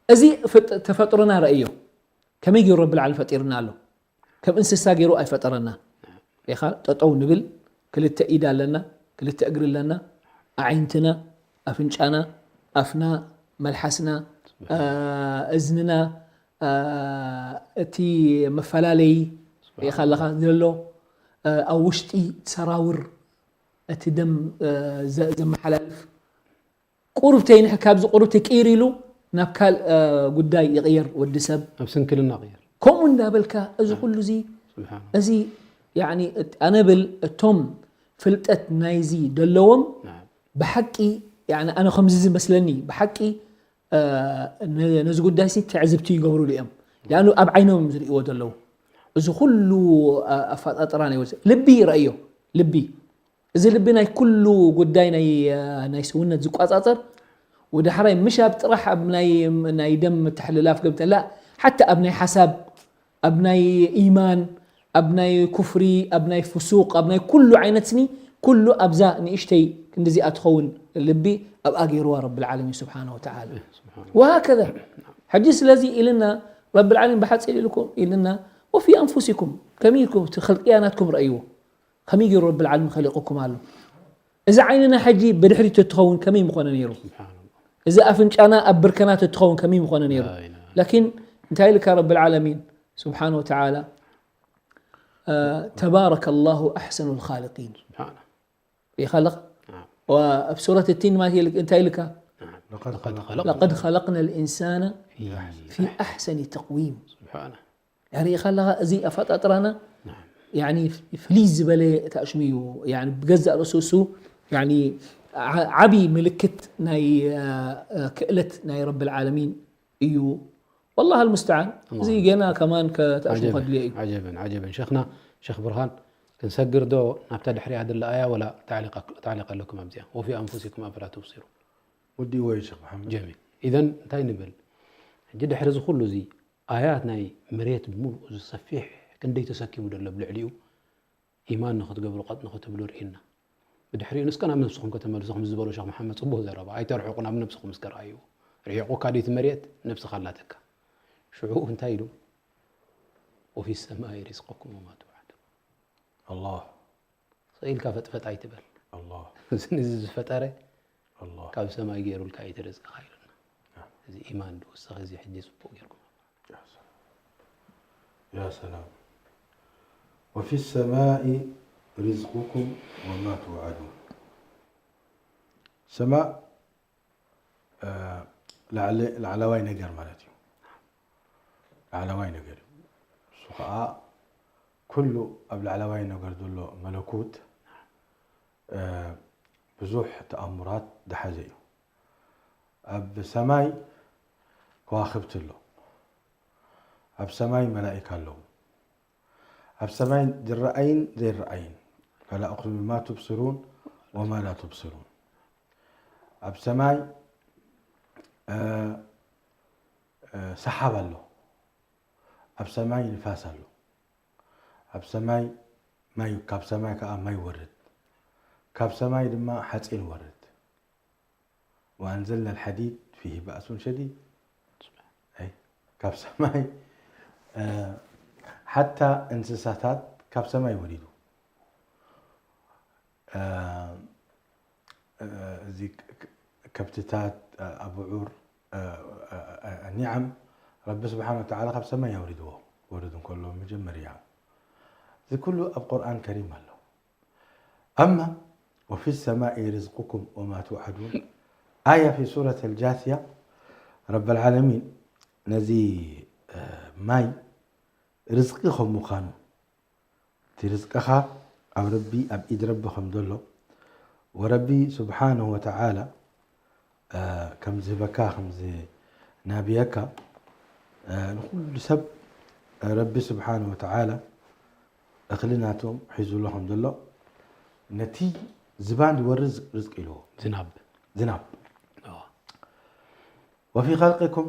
እዚ ፍጥ-፣ ተፈጥሮና ረእዮ። ከመይ ገይሩ ረብል ዓለሚን ፈጢርና ኣሎ? ከም እንስሳ ገይሩ ኣይፈጠረና። ርኢኻ፣ ጠጠው ንብል፣ ክልተ ኢድ ኣለና፣ ክልተ እግሪ ኣለና፣ ኣዒንትና፣ ኣፍንጫና፣ ኣፍና፣ መልሓስና፣ እ፣ እዝንና፣ እ፣ እቲ መፈላለዪ ርኢኻ ኣለኻ ዘሎ፣ እ፣ ኣብ ውሽጢ ሰራውር እቲ ደም፣ እ፣ ዘ-፣ ዘመሓላልፍ ቁሩብ ተይንሕ-፣ ካብዚ ቁሩብ ተቀይር ኢሉ ናብ ካልእ፣ እ፣ ጉዳይ ይቕየር ወዲ ሰብ። ኣብ ስንክልና ቅየር። ከምኡ እንዳበልካ እዚ ኩሉ እዚ፣ ስብሓን። እዚ ያዕኒ እት-፣ ኣነ ብል እቶም ፍልጠት ናይዚ ደለዎም ናዓም። ብሓቂ፣ ያዕኒ ኣነ ከምዚ ዝመስለኒ ብሓቂ ነዚ ጉዳይ ትዕዝብቲ ይገብሩሉ እዮም። ኣ ኣብ ዓይኖም ዝርእዎ ዘለዉ እዚ ኩሉ ኣፈጣጥራ ናይ ወ ልቢ ይረእዮ። ልቢ እዚ ልቢ ናይ ኩሉ ጉዳይ ናይ ሰውነት ዝቋፃፀር፣ ወዳሕራይ ምሽ ኣብ ጥራሕ ኣብ ናይ ደም ምትሕልላፍ ገብተላ፣ ሓታ ኣብ ናይ ሓሳብ፣ ኣብ ናይ ኢማን፣ ኣብ ናይ ኩፍሪ፣ ኣብ ናይ ፍሱቅ፣ ኣብ ናይ ኩሉ ዓይነት ስኒ፣ ኩሉ ኣብዛ ንእሽተይ ክንዲዚኣ ትኸውን ልቢ ኣብኣ ገይርዋ ረብል ዓለሚን ስብሓነ ወተዓላ። ወሃከዛ ሕጂ ስለዚ ኢልና ረብል ዓለሚን ብሓፂር ኢልኩም ኢልና ወፊ ኣንፉሲኩም ከመይ ኢልኩም እቲ ኽልቅያ ናትኩም ረእይዎ። ከመይ ገይሩ ረብል ዓለሚን ኸሊቁኩም ኣሎ? እዚ ዓይንና ሕጂ ብድሕሪት እትኸውን ከመይ ምኾነ ነይሩ? እዚ ኣፍንጫና ኣብ ብርከና እትኸውን ከመይ ምኾነ ነይሩ? ላኪን እንታይ ኢልካ ረብል ዓለሚን ስብሓነ ወተዓላ፣ ተባረከ ላሁ ኣሕሰኑ ልኻሊቂን። ሪኢኻ ኣለኻ? ኣብ ሱረት ቲን ማለት እንታይ ኢልካ? ለቀድ ኸለቅና ልኢንሳነ ፊ ኣሕሰኒ ተቅዊም። ሪኢኻ ኣለኻ? እዚ ኣፈጣጥራና ፍልይ ዝበለ ታሽሙ እዩ። ብገዛእ ርእሱ እሱ ዓብይ ምልክት ናይ ክእለት ናይ ረብል ዓለሚን እዩ። ወላህ ኣልሙስተዓን። እዚ ገና ከማን ከተሽሙ ከድልዮ እዩ። ዓጀበን ዓጀበን። ሸኽና ሸኽ ብርሃን፣ ክንሰግር ዶ ናብታ ድሕሪኣ ደላ ኣያ ወላ ታዕሊቕ ኣለኩም ኣብዚኣ? ወፊ ኣንፉሲኩም ኣፈላ ቱብሲሩን። ወዲእዎ እዩ ሸኽ መሓመድ። ጀሚል። ኢዘን እንታይ ንብል? ሕጂ ድሕሪ እዚ ኩሉ እዚ ኣያት ናይ መሬት ብምሉኡ እዚ ሰፊሕ ክንደይ ተሰኪሙ ደሎ ኣብ ልዕሊኡ ኢማን ንኽትገብሩ ቀጥ ንኽትብሉ ርኢና። ብድሕሪኡ ንስከ ናብ ነብስኹም ከተመልሱ ከም ዝበሎ ሸኽ መሓመድ ጽቡቕ ዘረባ። ኣይተርሕቑ ናብ ነብስኹም እስከ ረኣይዎ። ርሒቑካ ድዩ እቲ መሬት? ነብስኻ ኣላትካ። ሽዑ እንታይ ኢሉ? ወፊ ሰማኢ ሪዝቁኩም ወማ ትውዓዱን። ኣላህ። ስቕ ኢልካ ፈጥፈጥ ኣይትበል። ኣላህ። እዚ ነዚ ዝፈጠረ ኣላህ። ካብ ሰማይ ገይሩልካ እዩ እቲ ርዝቅኻ ኢሉና። እዚ ኢማን ዶ ወሰኺ እዚ ሕጂ ጽቡቕ ጌርኩም። ያ ሰላም። ወፊ ሰማኢ ሪዝቁኩም ወማ ትውዓዱን። ሰማእ ላዕለ-፣ ላዕለዋይ ነገር ማለት እዩ። ላዕለዋይ ነገር እዩ። እሱ ኸዓ ኩሉ ኣብ ላዕለዋይ ነገር ዘሎ መለኩት ብዙሕ ተኣምራት ዝሓዘ እዩ። ኣብ ሰማይ ከዋኽብቲ ኣሎ። ኣብ ሰማይ መላኢካ ኣለዉ። ኣብ ሰማይ ዝረኣይን ዘይረኣይን። ፈላ ኡቅሲሙ ብማ ቱብስሩን ወማ ላ ቱብስሩን። ኣብ ሰማይ ሰሓብ ኣሎ። ኣብ ሰማይ ንፋስ ኣሎ። ኣብ ሰማይ ማይ፣ ካብ ሰማይ ከዓ ማይ ይወርድ። ካብ ሰማይ ድማ ሓፂን ይወርድ። ወኣንዘልና ልሓዲድ ፊሂ ባእሱን ሸዲድ። ኣይ፣ ካብ ሰማይ፣ እ፣ ሓታ እንስሳታት ካብ ሰማይ ወሪዱ። እ፣ እ፣ እዚ ክ-፣ ክ-፣ ከብትታት፣ እ፣ ኣቡዑር፣ እ፣ እ፣ እ፣ ኒዓም ረቢ ስብሓን ወተዓላ ካብ ሰማይ ኣውሪድዎ። ወርድ እንከሎ መጀመርያ። እዚ ኩሉ ኣብ ቁርኣን ከሪም ኣሎ። ኣማ ወፊ ሰማኢ ሪዝቁኩም ወማ ትውዓዱን፣ ኣያ ፊ ሱረት ኣልጃስያ፣ ረብ ኣልዓለሚን ነዚ፣ እ፣ ማይ ርዝቂ ከም ምዃኑ፣ እቲ ርዝቅኻ ኣብ ረቢ፣ ኣብ ኢድ ረቢ ከም ዘሎ፣ ወረቢ ስብሓነሁ ወተዓላ እ፣ ከም ዝህበካ፣ ከም ዝናብየካ፣ እ፣ ንኹሉ ሰብ ረቢ ስብሓነ ወተዓላ እኽሊ ናቶም ሒዙሎ ከም ዘሎ፣ ነቲ ዝባን ዝወርድ ርዝቂ ኢልዎ። ዝናብ። ዝናብ። እዎ። ወፊ ኸልቂኩም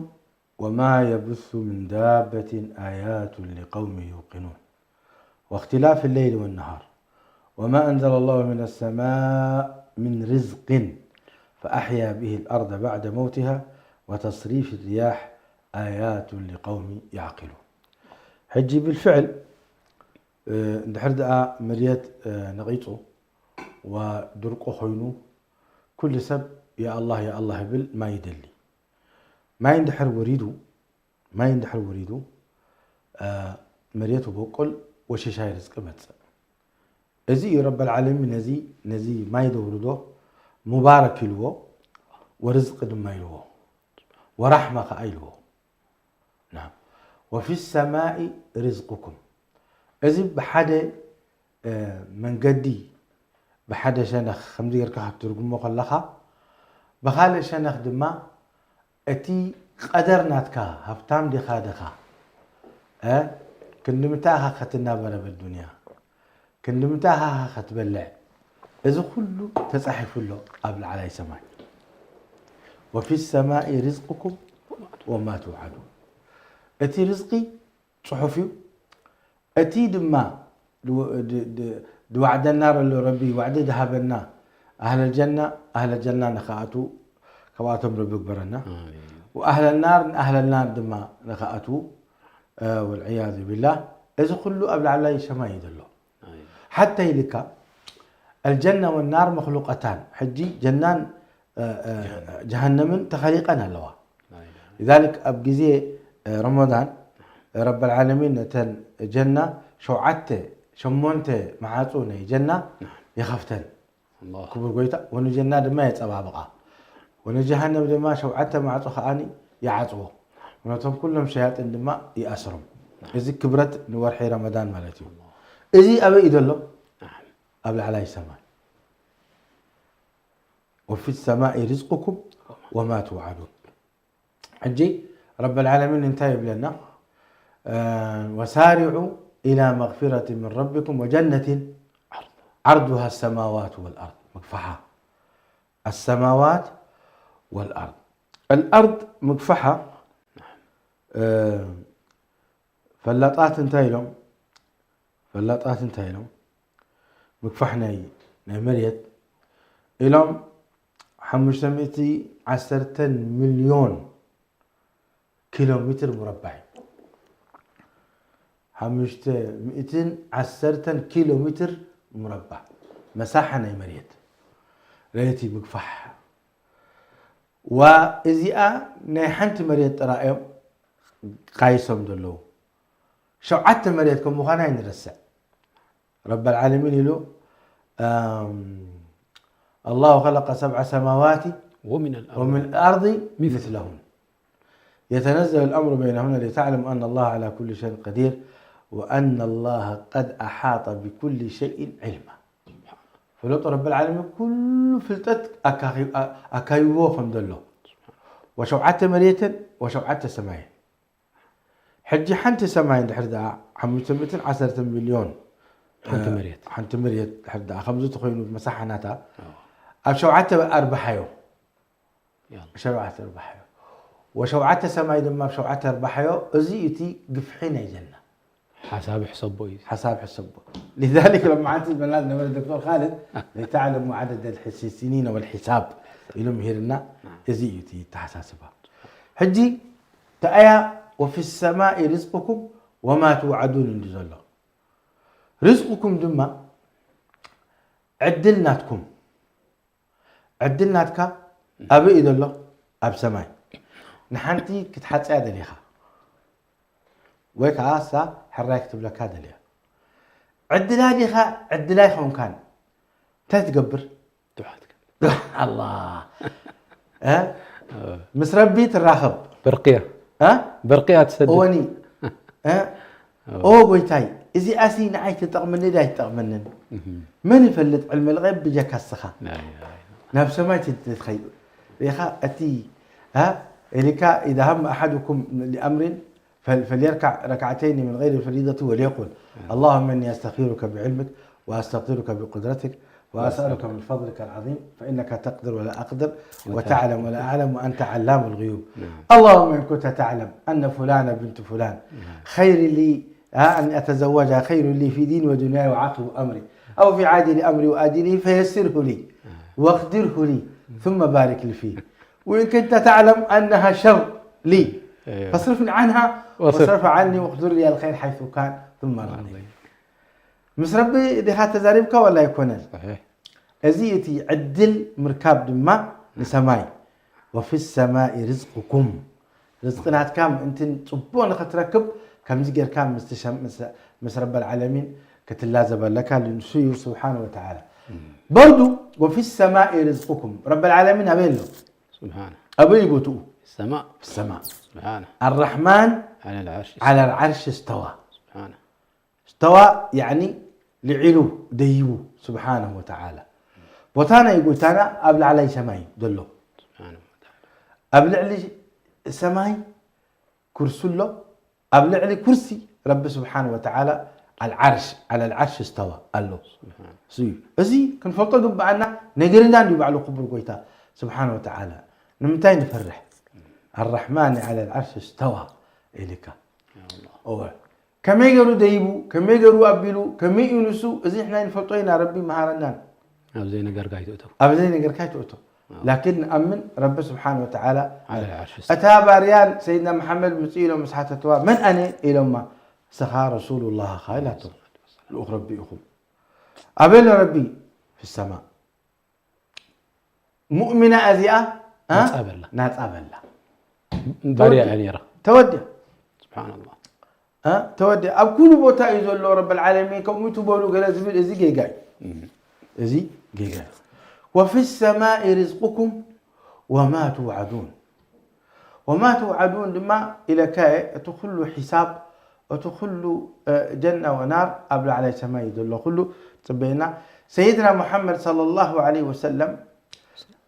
ወማ የቡሱ ምን ዳበትን ኣያቱ ሊቀውሚ ዩቂኑን። واختلاف الليل والنهار وما أنزل الله من السماء من رزق فأحيا به الأرض بعد موتها وتصريف الرياح آيات لقوم يعقلون። ሕጂ ብልፍዕል፣ እ፣ እንድሕር ደኣ መሬት፣ እ፣ ነቒጹ ወድርቁ ኮይኑ፣ ኩሉ ሰብ ያ ኣላህ፣ ያ ኣላህ ይብል፣ ማይ ይደሊ። ማይ እንድሕር ወሪዱ፣ ማይ እንድሕር ወሪዱ፣ እ፣ መሬት ይቦቁል፣ ወሽሻይ ርዝቂ መጽእ። እዚ እዩ ረብ ኣልዓለሚን ነዚ፣ ነዚ ማይ ዘውርዶ ሙባረክ ኢልዎ፣ ወርዝቂ ድማ ኢልዎ፣ ወራሕማ ኸዓ ኢልዎ። ናም። ወፊ ሰማኢ ሪዝቁኩም። እዚ ብሓደ፣ እ፣ መንገዲ፣ ብሓደ ሸነኽ ከምዚ ጌርካ ክትትርጉሞ ከለኻ፣ ብኻልእ ሸነኽ ድማ እቲ ቀደር ናትካ፣ ሃብታም ዲኻ ድኻ፣ እ? ክንዲ ምንታይ ኢኻ ክትናበር ኣብ ኣዱንያ? ክንዲ ምንታይ ኢኻ ክትበልዕ? እዚ ኩሉ ተጻሒፉ ኣሎ ኣብ ላዕላይ ሰማይ። "ወፊ ሰማኢ ሪዝቁኩም ወማ ትውዓዱን።" እቲ ርዝቂ ጽሑፍ እዩ። እቲ ድማ ድወ-፣ ድ-፣ ድ-፣ ድዋዕደና ዘሎ ረቢ፣ ዋዕዲ ድሃበና፣ ኣህለል ጀና፣ ኣህለል ጀና ንኸኣትዉ ካብኣቶም ረቢ ግበረና። ኣሜን። ወኣህለል ናር፣ ንኣህለል ናር ድማ ንኸኣትዉ፣ እ፣ ወልዕያዙ ቢላህ። እዚ ኩሉ ኣብ ላዕላይ ሰማይ እዩ ዘሎ። ኣሜን። ሓታ ኢልካ ኣልጀና ወናር መኽሉቀታን፣ ሕጂ ጀናን እ፣ እ፣ ጀሃነምን ተኸሊቐን ኣለዋ። ላኢላሃ። ሊዛሊክ ኣብ ግዜ፣ እ፣ ረመዳን ረበል ዓለሚን ነተን ጀና ሸውዓተ፣ ሸሞንተ መዓጹ ናይ ጀና ይኸፍተን። ኣላሁ። ክቡር ጎይታ፣ ወንጀና ድማ የጸባብቓ። ወንጀሃነም ድማ ሸውዓተ ማዕጾ ከኣኒ ይዓጽዎ። ነቶም ኩሎም ሸያጢን ድማ ይኣስሮም። እዚ ክብረት ንወርሒ ረመዳን ማለት እዩ። እዚ ኣበይ እዩ ዘሎ? ኣብ ላዕላይ ሰማይ። "ወፊ ሰማኢ ሪዝቁኩም ወማ ትውዓዱን።" ሕጂ ረበል ዓለሚን እንታይ ይብለና? እ፣ "ወሳሪዑ ኢላ መግፊረትን ምን ረቢኩም ወጀነትን ዓርዱሃ ሰማዋት ወልኣርድ።" ምግፋሓ። ኣሰማዋት ወልኣርድ። ኣልኣርድ ምግፋሓ፣ እ፣ ፈላጣት እንታይ ኢሎም? ፈላጣት እንታይ ኢሎም? ምግፋሕ ናይ፣ ናይ መሬት ኢሎም ሓሙሽተ ሚእቲ ዓሰርተ ሚልዮን ኪሎ ሜትር ሙረባዕ እዩ። ሓሙሽተ ሚእትን ዓሰርተን ኪሎ ሜትር ሙረባዕ መሳሓ ናይ መሬት። ረየቲ ምግፋሕ። ዋ እዚኣ ናይ ሓንቲ መሬት ጥራይ እዮም ቃይሶም ዘለዉ። ሸውዓተ መሬት ከም ምዃና ኣይንረስዕ። ረበል ዓለሚን ኢሉ፣ ኣም፣ "ኣላሁ ኸለቀ ሰብዐ ሰማዋቲ ወሚን ኣልኣርድ ወሚን ኣልኣርድ ሚስለሁን። ሚስለሁን። የተነዘሉ ኣልኣምሩ በይነሁነ ሊተዕለሙ ኣነ ኣላህ ዓላ ኩሊ ሸይን ቀዲር ወኣነ ኣላህ ቀድ ኣሓጠ ቢኩሊ ሸይን ዒልማ።" ፈለጦ ረበል ዓለሚን ኩሉ ፍልጠት ኣካኺ-፣ ኣ-፣ ኣካይብዎ ከም ዘሎ። ወሸውዓተ መሬትን ወሸውዓተ ሰማይን። ሕጂ ሓንቲ ሰማይ እንድሕር ደኣ ሓሙሽተ ሚእትን ዓሰርተ ሚልዮን፣ ሓንቲ እ፣ መሬት። ሓንቲ መሬት ድሕር ደኣ ከምዚ ተኾይኑ መሳሓናታ፣ ኣዎ። ኣብ ሸውዓተ ኣርባሓዮ። ያላ። ሸውዓተ ኣርባሓዮ። ወሸውዓተ ሰማይ ድማ ኣብ ሸውዓተ ኣርባሓዮ። እዚ እዩ እቲ ግፍሒ ናይ ጀና። ሓሳብ ሕሰቦ እዩ። ሓሳብ ሕሰቦ። ሊዛሊክ ሎማዓንቲ ዝበልና ዝነበረ ዶክተር ኻልድ፣ "ሊተዕለሙ ዓደደ ልሒሲኒነ ወልሒሳብ" ኢሉ ምሂርና። ናም። እዚ እዩ እቲ ኣተሓሳስባ። ሕጂ ተኣያ "ወፊ ሰማኢ ሪዝቁኩም ወማ ትውዓዱን" እንዲ ዘሎ። ሪዝቁኩም ድማ ዕድል ናትኩም። ዕድል ናትካ ኣበይ እዩ ዘሎ? ኣብ ሰማይ። ንሓንቲ ክትሓጽያ ደሊኻ፣ ወይ ከዓ እሳ ሕራይ ክትብለካ ደልያ። ዕድላ ዲኻ ዕድላ ኣይኾንካን፣ እንታይ ትገብር? ዱዓ ትገብር። ኣላ። እ? እ። ምስ ረቢ ትራኸብ። በርቅያ። እ? በርቅያ ትሰድድ። እወኒ። እ? ኦ ጎይታይ፣ እዚኣሲ ንዓይ ትጠቕመኒ ዶ ኣይትጠቕመንን? እህ። መን ይፈልጥ? ዕልመ ልቐይብ ብጀካ እስኻ። ኣይ፣ ኣይ። ናብ ሰማይ ት-፣ ትኸይድ። ሪኢኻ እቲ፣ እ? ኢልካ፣ "ኢዛ ሃመ ኣሓዱኩም ሊኣምሪን ፈል-፣ ፈልየርካዕ ረክዓተይኒ ምን ገይሪ ፈሪደቲ ወልየቁል፣ ኣላሁመ እኒ ኣስተኽፊሩከ ብዕልምክ ወኣስተቕዲሩከ ብቁድረትክ ወኣስኣሉከ ምን ፈድሊከ ልዓዚም ፈኢነከ ተቅድር ወላ ኣቅድር ወተዕለም ወላ ኣዕለም ወኣንተ ዓላሙ ልግዩብ። ናም። ኣላሁመ ኢን ኩንተ ተዕለም ኣነ ፉላነ ብንቱ ፉላን ናም። ኸይሪ ሊ ها، أن أتزوجها خير لي في ديني ودنياي وعاقبة أمري، أو في عاجل أمري وآجله فيسره لي واقدره لي ثم بارك لي فيه. وإن كنت تعلم أنها شر لي أيوة. فاصرفني عنها واصرف. واصرف عني واقدر لي الخير حيث كان ثم ارضني. عظيم. ምስ ረቢ ዲኻ ተዛሪብካ ወላ ኣይኮነን? صحيح. እዚ እቲ ዕድል ምርካብ ድማ ንሰማይ። وفي السماء رزقكم. ርዝቂ ናትካ ምእንትን ጽቡቕ ንኽትረክብ ከምዚ ጌርካ ምስ ተሸም-፣ ምስ፣ ምስ ረበል ዓለሚን ክትላዘብ ኣለካ። ንሱ እዩ ስብሓነ ወተዓላ። እም። በርዱ وفي السماء رزقكم። ረበል ዓለሚን ኣበይ ኣሎ? سبحانه. ኣበይ እዩ ቦትኡ? السماء. في السماء. سبحانه. الرحمن على العرش. على العرش استوى. سبحانه. استوى يعني ልዒሉ ደይቡ ስብሓነሁ ወተዓላ። ቦታ ናይ ጎይታና ኣብ ላዕላይ ሰማይ ዘሎ። سبحانه وتعالى. ኣብ ልዕሊ ሰማይ ኩርሲ ኣሎ። ኣብ ልዕሊ ኩርሲ ረቢ ስብሓን ወተዓላ ኣልዓርሽ፣ ዓለ ልዓርሽ እስተዋ ኣሎ። እሱ እዩ። እዚ ክንፈልጦ ግብኣና። ነጊርና እንዲዩ ባዕሉ ክቡር ጎይታ ስብሓን ወተዓላ። ንምንታይ ንፈርሕ? ኣራሕማን ዓለ ልዓርሽ እስተዋ ኢልካ። እወ። ከመይ ገይሩ ደይቡ፣ ከመይ ገይሩ ኣቢሉ፣ ከመይ እዩ ንሱ፣ እዚ ንሕና ንፈልጦ ኢና። ረቢ መሃረናን። ኣብ ዘይነገርካ ኣይትእቶ። ኣብ ዘይነገርካ ኣይትእቶ። ላኪን ንኣምን ረቢ ስብሓን ወተዓላ ዓለ ልዓርሽ እታ ባርያን ሰይድና መሓመድ ምጽእ ኢሎም ምስ ሓተትዋ፣ መን ኣነ ኢሎማ፣ ንስኻ ረሱሉላህ ኢኻ ኢላቶ። ልኡኽ ረቢ ኢኹም። ኣበይ ኣሎ ረቢ? ፊ ሰማ። ሙእሚና እዚኣ፣ እ? ናጻ በላ። ናጻ በላ። ባርያ እያ ነይራ። ተወድያ። ስብሓንላህ። እ? ተወድያ። ኣብ ኩሉ ቦታ እዩ ዘሎ ረብል ዓለሚን፣ ከምኡ ትበሉ ገለ ዝብል፣ እዚ ጌጋ እዩ። እዚ ጌጋ እዩ። ወፊ ሰማኢ ሪዝቁኩም ወማ ትውዓዱን። ወማ ትውዓዱን ድማ ኢለካ እየ፣ እቲ ኩሉ ሒሳብ፣ እቲ ኩሉ፣ እ፣ ጀና ወናር ኣብ ላዕላይ ሰማይ እዩ ዘሎ፣ ኩሉ ጽበየና። ሰይድና ሙሓመድ ሰለላሁ ዐለይሂ ወሰለም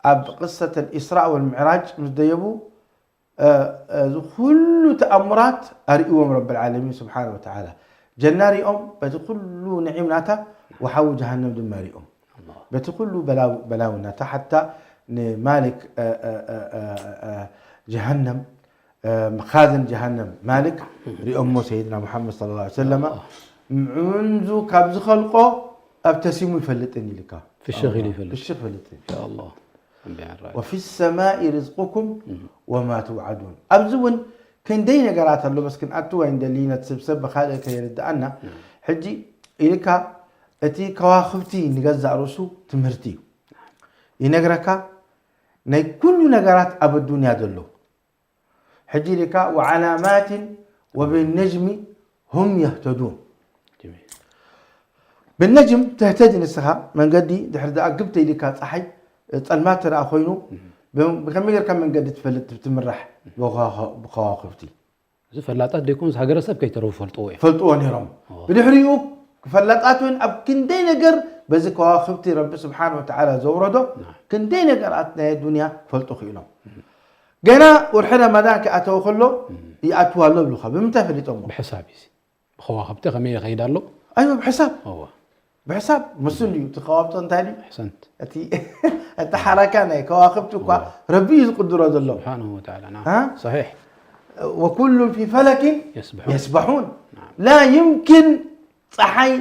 ኣብ ቅሰት ኣልኢስራእ ወልምዕራጅ ምስ ደየቡ፣ እ፣ እዚ ኩሉ ተኣምራት ኣርእዎም ረብል ዓለሚን ስብሓነ ወተዓላ። ጀና ሪኦም፣ በቲ ኩሉ ንዒም ናታ፣ ወሓዊ ጀሃነም ድማ ሪኦም። በቲ ኩሉ በላው-፣ በላው ናታ፣ ሓታ ንማሊክ፣ እ፣ እ፣ ጀሃነም፣ እ፣ መኻዝን ጀሃነም ማሊክ ሪኦሞ ሰይድና ሙሓመድ ሰለላሁ ዐለይሂ ወሰለማ። ምዑንዙ ካብ ዝኸልቆ ኣብተሲሙ ይፈልጥን ኢልካ። ፍሽኽ ኢሉ ይፈልጥ። ፍሽኽ ይፈልጥን። ያ ኣላህ። ኣንቢያ ራእይ። ወፊ ሰማኢ ሪዝቁኩም ወማ ትውዓዱን። ኣብዚ እውን ክንደይ ነገራት ኣሎ፣ በስ ክንኣቱ ኣይንደሊ፣ ነቲ ስብሰብ ብኻልእ ከየርድኣና። ሕጂ ኢልካ እቲ ከዋኽብቲ ንገዛእ ርእሱ ትምህርቲ እዩ። ይነግረካ ናይ ኩሉ ነገራት ኣብ ኣዱንያ ዘሎ። ሕጂ ኢልካ ወዓላማትን ወብነጅሚ ሁም የህተዱን። ጀሚል። ብነጅም ተህተዲ ንስኻ መንገዲ ድሕሪ ደኣ ግብ ተይልካ ጸሓይ ጸልማት ተደኣ ኮይኑ ብ-፣ ብኸመይ ጌርካ መንገዲ ትፈልጥ ትምራሕ? ብኸዋ-፣ ብኸዋኽብቲ። እዚ ፈላጣት ደይኮኑስ ሃገረሰብ ከይተረፉ ፈልጥዎ እዮም። ፈልጥዎ ነይሮም። ኦ። ብድሕሪኡ ፈላጣት እውን ኣብ ክንደይ ነገር በዚ ከዋኽብቲ ረቢ ስብሓን ወተዓላ ዘውረዶ ናም። ክንደይ ነገራት ናይ ኣዱንያ ፈልጡ ክኢሎም። ገና ወርሒ ረመዳን ክኣተወ ከሎ ይኣትዋ ኣሎ ይብሉኻ። ብምንታይ ፈሊጦሞ? ብሕሳብ እዩ። ብኸዋኽብቲ ከመይ ይኸይድ ኣሎ? ኣይወ፣ ብሕሳብ። እወ። ብሕሳብ። ምስሉ እዩ። እቲ ከዋኽብቲ እንታይ ድዩ? ኣሕሰንት። እቲ፣ እቲ ሓረካ ናይ ከዋኽብቲ እኳ እወ። ረቢ እዩ ዝቕድሮ ዘሎ። ስብሓነሁ ወተዓላ፣ ናም። ሃ? ሰሒሕ። ወኩሉን ፊ ፈለኪን የስበሑን። የስበሑን። ናም። ላ ይምኪን ጸሓይ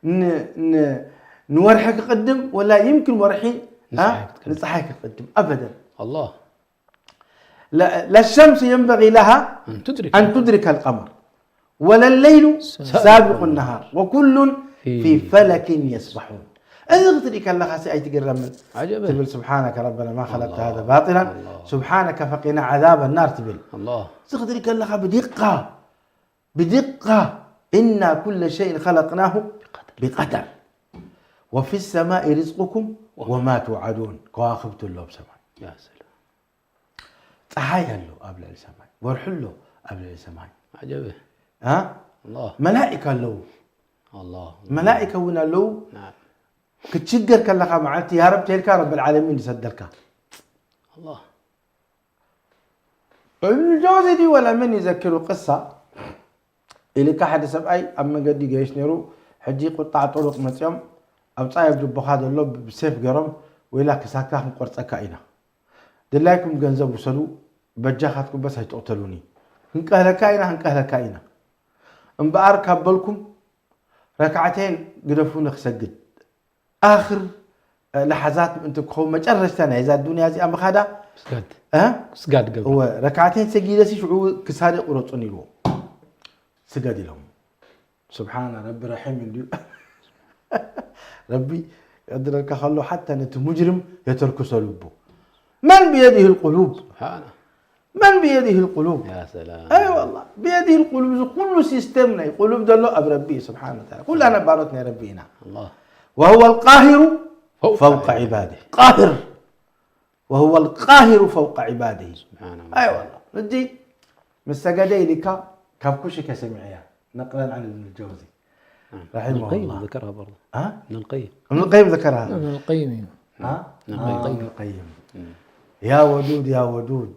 ን-፣ ን-፣ ንወርሒ ክቕድም፣ ወላ ይምኪን ወርሒ፣ ሃ? ንጸሓይ ክትቅድም። ንጸሓይ ክትቅድም። ኣበደን። ኣላህ። لا، لا الشمس ينبغي لها أن تدرك أن تدرك القمر، ولا الليل سابق النهار، وكل في فلك يسبحون. እዚ ክትርኢ ከለኻ ሲ ኣይትግረምን። ዓጀበ። ትብል፣ سبحانك ربنا ما خلقت هذا باطلا، الله. سبحانك فقنا عذاب النار ትብል። الله. እዚ ክትርኢ ከለኻ ብዲቃ፣ ብዲቃ፣ إنا كل شيء خلقناه بقدر، وفي السماء رزقكم وما توعدون። ከዋኽብቲ ኣሎ ኣብ ሰማይ። ያ ሰላም። ጸሓይ ኣሎ ኣብ ልዕሊ ሰማይ፣ ወርሒ ኣሎ ኣብ ልዕሊ ሰማይ። ዓጀበ። አ? ኣላህ። መላኢካ ኣለዉ። ኣላህ። መላኢካ እውን ኣለዉ። ናም። ክትሽገር ከለኻ መዓልቲ ያ ረብ ተልካ ረብል ዓለሚን ዝሰደልካ። ኣላህ። እብን ጀውዚ ድዩ ወላ መን ይዘክሩ ቅሳ? ኢልካ ሓደ ሰብኣይ ኣብ መንገዲ ገይሽ ነይሩ። ሕጂ ቁጣዕ ጥሩቕ መጺኦም ኣብ ጻይ ኣብ ጅቦኻ ዘሎ ብሴፍ ገይሮም፣ "ወይላ ክሳድካ ክንቆርጸካ ኢና። ድላይኩም ገንዘብ ውሰዱ፣ በጃኻትኩም በስ ኣይትቕተሉኒ። ክንቀህለካ ኢና፣ ክንቀህለካ ኢና። እምበኣር ካብ በልኩም ረካዕተይን ግደፉኒ ክሰግድ። ኣኽር ለሓዛት ምእንቲ ክኸውን መጨረሽታ ናይዛ ዱንያ እዚኣ ምኻዳ፣ ስጋድ። እ? ስጋድ ገብር። እወ፣ ረካዕተይን ሰጊደሲ ሽዑ ክሳደ ቁረጹን" ኢልዎ። ስገድ ኢሎም። ስብሓና ረቢ ረሒም እንድዩ። ረቢ ይቕድረልካ ከሎ ሓታ ነቲ ሙጅሪም የተርክሶ ልቡ። መን ብየዲህ ልቁሉብ። ስብሓና። መን ብየዲህ ልቁሉብ። ያ ሰላም። ኣይ ዋላ፣ ብየዲህ ልቁሉብ፣ እዚ ኩሉ ሲስተም ናይ ቁሉብ ዘሎ ኣብ ረቢ እዩ ስብሓነ ወተዓላ። ኩላና ባሮት ናይ ረቢ ኢና። ኣላህ። ወሁወ ልቃሂሩ ፈውቀ ፈውቀ ዒባዲህ። ዒባዲህ። ቃሂር። ወሁወ ልቃሂሩ ፈውቀ ዒባዲህ። ስብሓነ ኣይ ወተዓላ። ዋላ፣ ሕጂ ምስ ሰገደ ኢልካ ካብ ኩሽከ ሰሚዐያ። ነቅለን ዓን እብን ጀውዚ ናም። ረሒመሁ እብን ቀይም ላህ። ذكرها برضه. ها؟ እብን ቀይም። እብን ቀይም ذكرها. እብን ቀይም እዩ። ها؟ እብን ቀይም። እብን ቀይም። እም። ያ ወዱድ፣ ያ ወዱድ።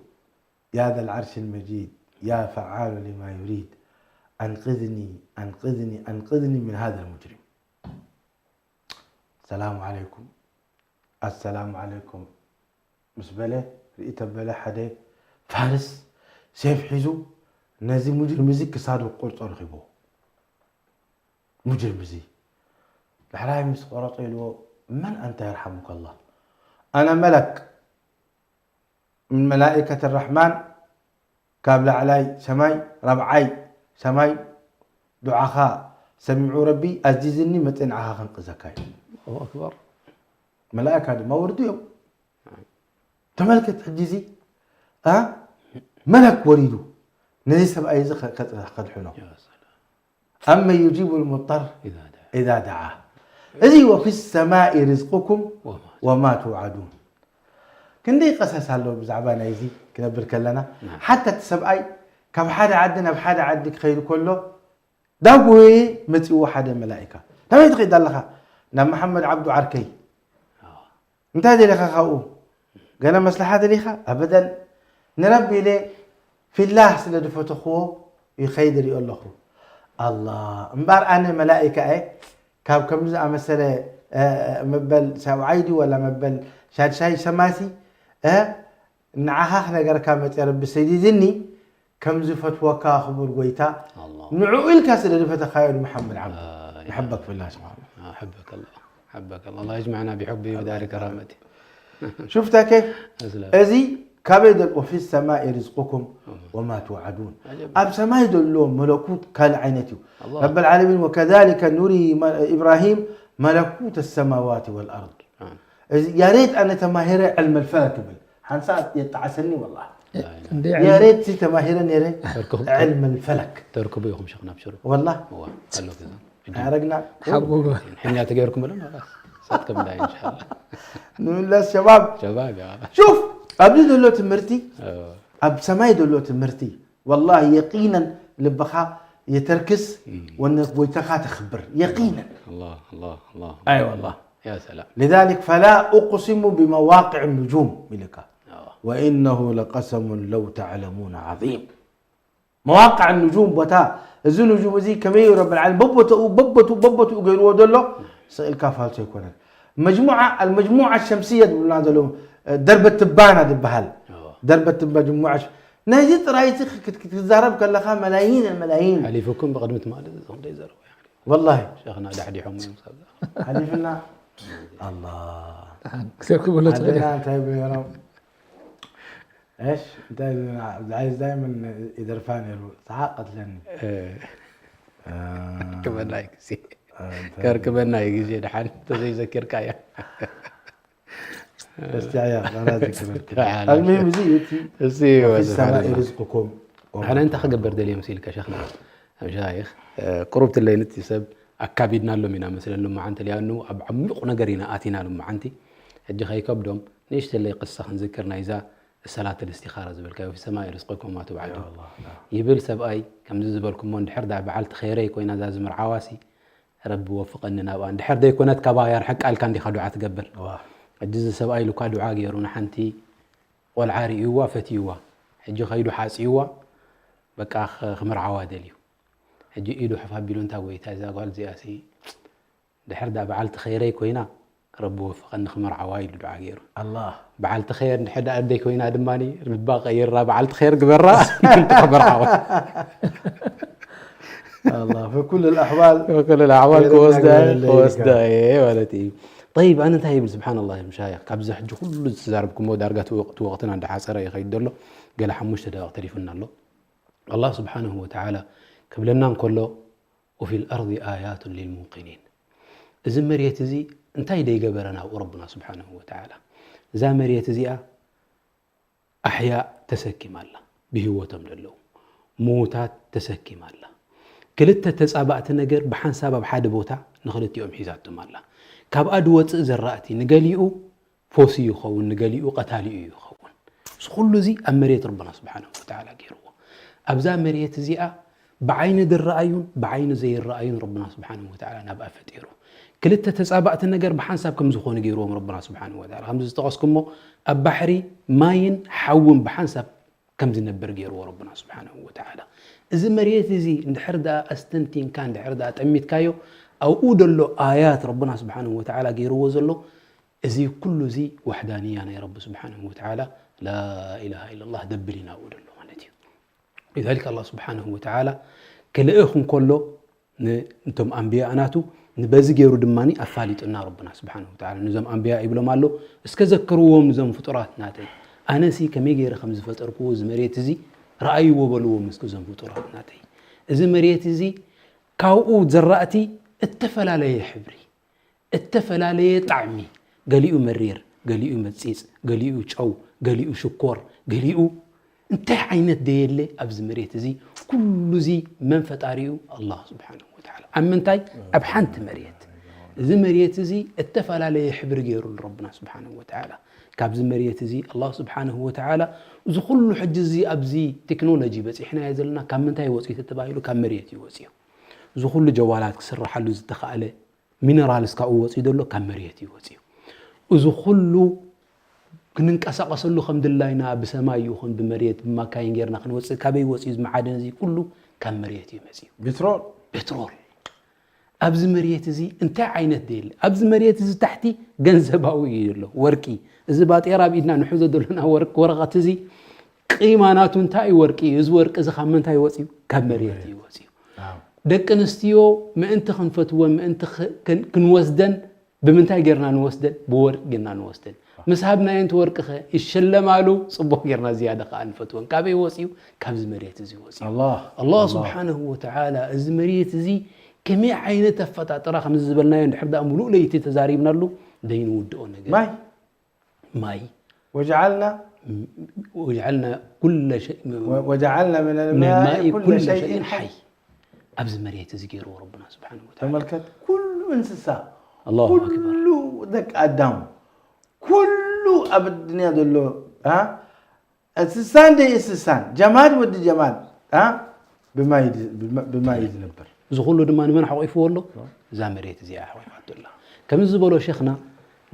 يا ذا العرش المجيد، يا فعال لما يريد، أنقذني، أنقذني، أنقذني من هذا المجرم. السلام عليكم، السلام عليكم ምስ በለ፣ ርኢ ተበለ ሓደ ፋርስ ሴፍ ሒዙ ነዚ ሙጅርም እዚ ክሳዱ ክቆርጾ ረኺብዎ። ሙጅርም እዚ ዳሕራይ ምስ ቆረጾ ኢልዎ፣ መን ኣንተ የርሓሙከ ኣላህ? ኣነ መለክ ምን መላኢከት ራሕማን ካብ ላዕላይ ሰማይ ራብዓይ ሰማይ ዱዓኻ ሰሚዑ ረቢ ኣዚዝኒ መጽእ ንዓኻ ከንቅዘካ እዩ። ኣላሁ ኣክበር። መላእካ ድማ ወርዱ እዮም። ተመልከት ሕጂ እዚ እ መለክ ወሪዱ ነዚ ሰብኣይ እዚ ከ- ከ- ከድሕኖ። ኣመን ዩጂቡ ልሙጠር ኢዛ ደዓ። እዚ ወፊ ሰማኢ ርዝቁኩም ወማ ትውዓዱን። ክንደይ ቀሰስ ኣሎ ብዛዕባ ናይዚ ክነብል ከለና፣ ሓታ እቲ ሰብኣይ ካብ ሓደ ዓዲ ናብ ሓደ ዓዲ ክኸይድ ከሎ ዳጎየ መፂዎ ሓደ መላኢካ። ናበይ ትኸይድ ኣለኻ? ናብ መሓመድ ዓብዱ ዓርከይ። እንታይ ደሊኻ ካብኡ? ገለ መስለሓ ደሊኻ? ኣበደን። ንረቢ ኢለ ፊላህ ስለ ዝፈተኽዎ ይኸይድ ሪኦ ኣለኹ። ኣላ እምበር ኣነ መላኢካ እየ ካብ ከምዚ ዝኣመሰለ መበል ሻብዓይ ድዩ ወላ መበል ሻድሻይ ሰማሲ ንዓኻ ክነገርካ መፅየ ረቢ ሰዲድኒ ከም ዝፈትወካ ክቡር ጎይታ ንዕኡ ኢልካ ስለ ዝፈተኻዮ ንመሓመድ ዓብዱ ንሕበክ ፊላህ ስብሓን حبك الله حبك الله الله يجمعنا بحبه بدار كرامته شفت كيف؟ እዚ ካበይ ደል وفي السماء رزقكم وما توعدون ኣብ ሰማይ ዘሎ መለኩት ካልእ ዓይነት እዩ ረብ العالمين وكذلك نري إبراهيم ملكوت السماوات والأرض እዚ ያሬድ ኣነ ተማሂረ ዕልመ ልፈለክ ይብል ሓንሳ የጣዓሰኒ ወላ ያሬድ ሲ ተማሂረ ነይረ ዕልመ ልፈለክ ተርክቡ ኢኹም ሸኽና ብሽሩ ወላ ኣሎ ገዛ ያረግና ሕኛ ተገይርኩም ብለን ሳትከም ዳ እንሻላ ንምለስ ሸባብ ሸባብ ሹፍ ኣብዚ ዘሎ ትምህርቲ ኣብ ሰማይ ዘሎ ትምህርቲ ወላ የቂነን ልብኻ የተርክስ ወነ ጎይታኻ ተኽብር የቂነን الله الله الله ኣይ ወላ يا سلام لذلك فلا أقسم بمواقع النجوم ኢልካ وإنه لقسم لو تعلمون عظيم መዋቅዕ ንጁም ቦታ እዚ ንጁም እዚ ከመይ ረብ ዓለም በቦተኡ በቦቱ በቦትኡ ገይርዎ ዘሎ ስእልካ ፋልሶ ኣይኮነን መጅሙዓ المجموعة الشمسية ዝብሉና ዘለዉ ደርበት ትባና ዝበሃል ደርበት መጅሙዓ ናይዚ ጥራይ እዚ ክትዛረብ ከለኻ መላይን መላይን ሓሊፉኩም ብቕድሚ ትማሊ ክንደይ ዘረባ ወላሂ ሸኽና ዳሕዲሖም እዮም ሳብ ሓሊፍና ኣላ ክሰብክ ብሎ ትኽእል ዓድና እንታይ ይብሉ ነይሮም እሽ እንታይ ይብሉ ነይሮም? ዓብዱልዓዚዝ ዳይመን ይደርፋ ነይሩ ሰሓቅ ቀትለኒ ከርክበና እዩ ግዜ ከርክበና እዩ ግዜ ድሓን ተዘይዘኪርካያ እስቲ እያ ዛና ዝክበልክ المهم እዚ እቲ እዚ في السماء رزقكم ኣነ እንታይ ክገብር ደልየ መሲልካ ሸኽና መሻይኽ ቁሩብ ትለይን እቲ ሰብ ኣካቢድናሎም ኢና መስለኒ ሎማዓንቲ ሊኣኑ ኣብ ዓሚቑ ነገር ኢና ኣቲና ሎማዓንቲ ሕጂ ከይከብዶም ንእሽተለይ ቅሳ ክንዝክር ናይዛ ሰላት ልስቲኻራ ዝበልካዮ في السماء رزقكم وما توعدون ይብል ሰብኣይ ከምዚ ዝበልኩሞ እንድሕር ዳ በዓልቲ ኸይረይ ኮይና እዛ ዝምርዓዋሲ ረቢ ወፍቐኒ ናብኣ እንድሕር ዘይኮነት ካባያ ርሕቃ ኢልካ እንዲኻ ዱዓ ትገብር ሕጂ እዚ ሰብኣይ ኢሉካ ዱዓ ገይሩ ንሓንቲ ቆልዓ ርእይዋ ፈትይዋ ሕጂ ከይዱ ሓፅይዋ በቃ ክምርዓዋ ደልዩ ሕጂ ኢዱ ሕፍ ኣቢሉ እንታ ጎይታ እዛ ጓል እዚኣሲ ድሕር ዳ በዓልቲ ኸይረይ ኮይና ረቢ ወፍቐኒ ክመርዓዋ ኢሉ ዱዓ ገይሩ ኣላህ በዓልቲ ኸይር እንድሕር ዳ ኣደይ ኮይና ድማ ልባ ቀይራ በዓልቲ ኸይር ግበራ ክመርዓዋ ኣላህ في كل الأحوال كل الأحوال خير ክወስዳ ነገር የለ ክወስዳ እየ ማለት እዩ طيب ኣነ እንታይ ይብል ስብሓን ላ መሻይኽ ካብዚ ሕጂ ኩሉ ዝተዛረብኩሞ ዳርጋ እቲ ወቕትና እንዳሓፀረ ይኸይድ ዘሎ ገለ ሓሙሽተ ደቂቕ ተሪፉና ኣሎ ኣላህ ስብሓንሁ ወተዓላ ክብለና እንከሎ وفي الأرض آيات للموقنين እዚ መሬት እዚ እንታይ ደይገበረ ናብኡ ረብና ስብሓንሁ ወተዓላ እዛ መሬት እዚኣ ኣሕያእ ተሰኪማ ኣላ ብህይወቶም ዘለዉ ምዉታት ተሰኪማ ኣላ ክልተ ተፃባእቲ ነገር ብሓንሳብ ኣብ ሓደ ቦታ ንክልቲኦም ሒዛቶም ኣላ ካብኣ ድወፅእ ዘራእቲ ንገሊኡ ፈውሲ ይኸውን ንገሊኡ ቀታሊኡ ይኸውን እዚ ኩሉ እዚ ኣብ መሬት ረብና ስብሓንሁ ወተዓላ ገይርዎ ኣብዛ መሬት እዚኣ ብዓይኒ ዝረኣዩን ብዓይኒ ዘይረኣዩን ረብና ስብሓንሁ ወተዓላ ናብኣ ፈጢሩ ክልተ ተፃባእቲ ነገር ብሓንሳብ ከም ዝኾኑ ገይርዎም ረብና ስብሓንሁ ወተዓላ ከምዚ ዝጠቐስኩሞ ኣብ ባሕሪ ማይን ሓውን ብሓንሳብ ከም ዝነብር ገይርዎ ረብና ስብሓንሁ ወተዓላ። እዚ መሬት እዚ እንድሕር ደኣ ኣስተንቲንካ፣ እንድሕር ደኣ ጠሚትካዮ፣ ኣብኡ ደሎ ኣያት ረብና ስብሓንሁ ወተዓላ ገይርዎ ዘሎ፣ እዚ ኩሉ እዚ ዋሕዳንያ ናይ ረቢ ስብሓንሁ ወተዓላ፣ ላኢላሃ ኢለላህ ደብል ኢና ኣብኡ ደሎ ማለት እዩ። ሊዛሊክ ኣላህ ስብሓንሁ ወተዓላ ክልእኽ እንከሎ ን-፣ ንቶም ኣንብያ ናቱ ንበዚ ገይሩ ድማ ኣፋሊጡና ረብና ስብሓንሁ ወተዓላ። ንዞም ኣንብያ ይብሎም ኣሎ፣ እስከ ዘክርዎም ንዞም ፍጡራት ናተይ፣ ኣነሲ ከመይ ገይረ ከም ዝፈጠርክዎ እዚ መሬት እዚ ረኣይዎ በልዎም እስኪ እዞም ፍጡራት ናተይ። እዚ መሬት እዚ ካብኡ ዘራእቲ እተፈላለየ ሕብሪ፣ እተፈላለየ ጣዕሚ፣ ገሊኡ መሪር፣ ገሊኡ መጺጽ፣ ገሊኡ ጨው፣ ገሊኡ ሽኮር፣ ገሊኡ እንታይ ዓይነት ደየለ ኣብዚ መሬት እዚ። ኩሉ እዚ መን ፈጣሪኡ? ኣላህ ስብሓንሁ ወተዓላ። ኣብ ምንታይ? ኣብ ሓንቲ መሬት። እዚ መሬት እዚ እተፈላለየ ሕብሪ ገይሩሉ ረብና ስብሓንሁ ወተዓላ። ካብዚ መሬት እዚ ኣላህ ስብሓንሁ ወተዓላ እዚ ኩሉ ሕጂ እዚ ኣብዚ ቴክኖሎጂ በፂሕናዮ ዘለና ካብ ምንታይ ወፂኡ ተባሂሉ? ካብ መሬት እዩ ወፂኡ። እዚ ኩሉ ጀዋላት ክስርሓሉ ዝተኻእለ ሚነራልስ ካብኡ ወፂኡ ዘሎ ካብ መሬት እዩ ወፂኡ። እዚ ኩሉ ክንንቀሳቐሰሉ ከም ድላይና ብሰማይ ይኹን ብመሬት ብማካይን ጌርና ክንወፅእ ካበይ ወፂኡ? እዚ መዓድን እዚ ኩሉ ካብ መሬት እዩ መፂኡ። ፔትሮል። ፔትሮል። ኣብዚ መሬት እዚ እንታይ ዓይነት ደየለ? ኣብዚ መሬት እዚ ታሕቲ ገንዘባዊ እዩ ዘሎ፣ ወርቂ። እዚ ባጤራ ኣብ ኢድና ንሕዞ ዘለና ወርቂ፣ ወረቐት እዚ ቂማ ናቱ እንታይ እዩ? ወርቂ እዩ። እዚ ወርቂ እዚ ካብ ምንታይ ወፂኡ? ካብ መሬት እዩ ወፂኡ። ኣዎ። ደቂ ኣንስትዮ ምእንቲ ክንፈትወን፣ ምእንቲ ክ-፣ ክን-፣ ክንወስደን፣ ብምንታይ ጌርና ንወስደን? ብወርቂ ጌርና ንወስደን። ምስ ሃብናየን እቲ ወርቂ ኸ ይሸለማሉ፣ ጽቡቕ ጌርና ዝያዳ ኸኣ ንፈትወን። ካበይ ወጺኡ? ካብዚ መሬት እዚ ወጺኡ። ኣላህ። ኣላህ ኣላህ። ስብሓነሁ ወተዓላ እዚ መሬት እዚ ከመይ ዓይነት ኣፈጣጥራ ከም ዝበልናዮ እንድሕር ደኣ ሙሉእ ለይቲ ተዛሪብናሉ፣ ዘይንውድኦ ነገር። ማይ። ማይ። ወጀዓልና ወጀዓልና ኩለ ሸይ-፣ ወ-፣ ወጀዓልና ምን ሚን ኣልማኢ ኣልማኢ ኩለ ኩለ ሸይኢን ሸይኢን ሓይ። ሓይ። ኣብዚ መሬት እዚ ገይርዎ ረብና ስብሓነሁ ወተዓላ። ተመልከት፣ ኩሉ እንስሳ፣ ኣላሁ ኣክበር። ኩሉ ደቂ ኣዳም፣ ኩሉ ኣብ ኣዱንያ ዘሎ፣ አ? እንስሳን ደይ እንስሳን፣ ጀማድ ወዲ ጀማድ፣ አ? ብማይ ድ-፣ ብማ-፣ ብማይ እዩ ዝነብር። እዚ ኩሉ ድማ ንመን ሓቂፍዎ ኣሎ? እዛ መሬት እዚኣ ሓቂፋቶ ኣላ። ከምዚ ዝበሎ ሸኽና፣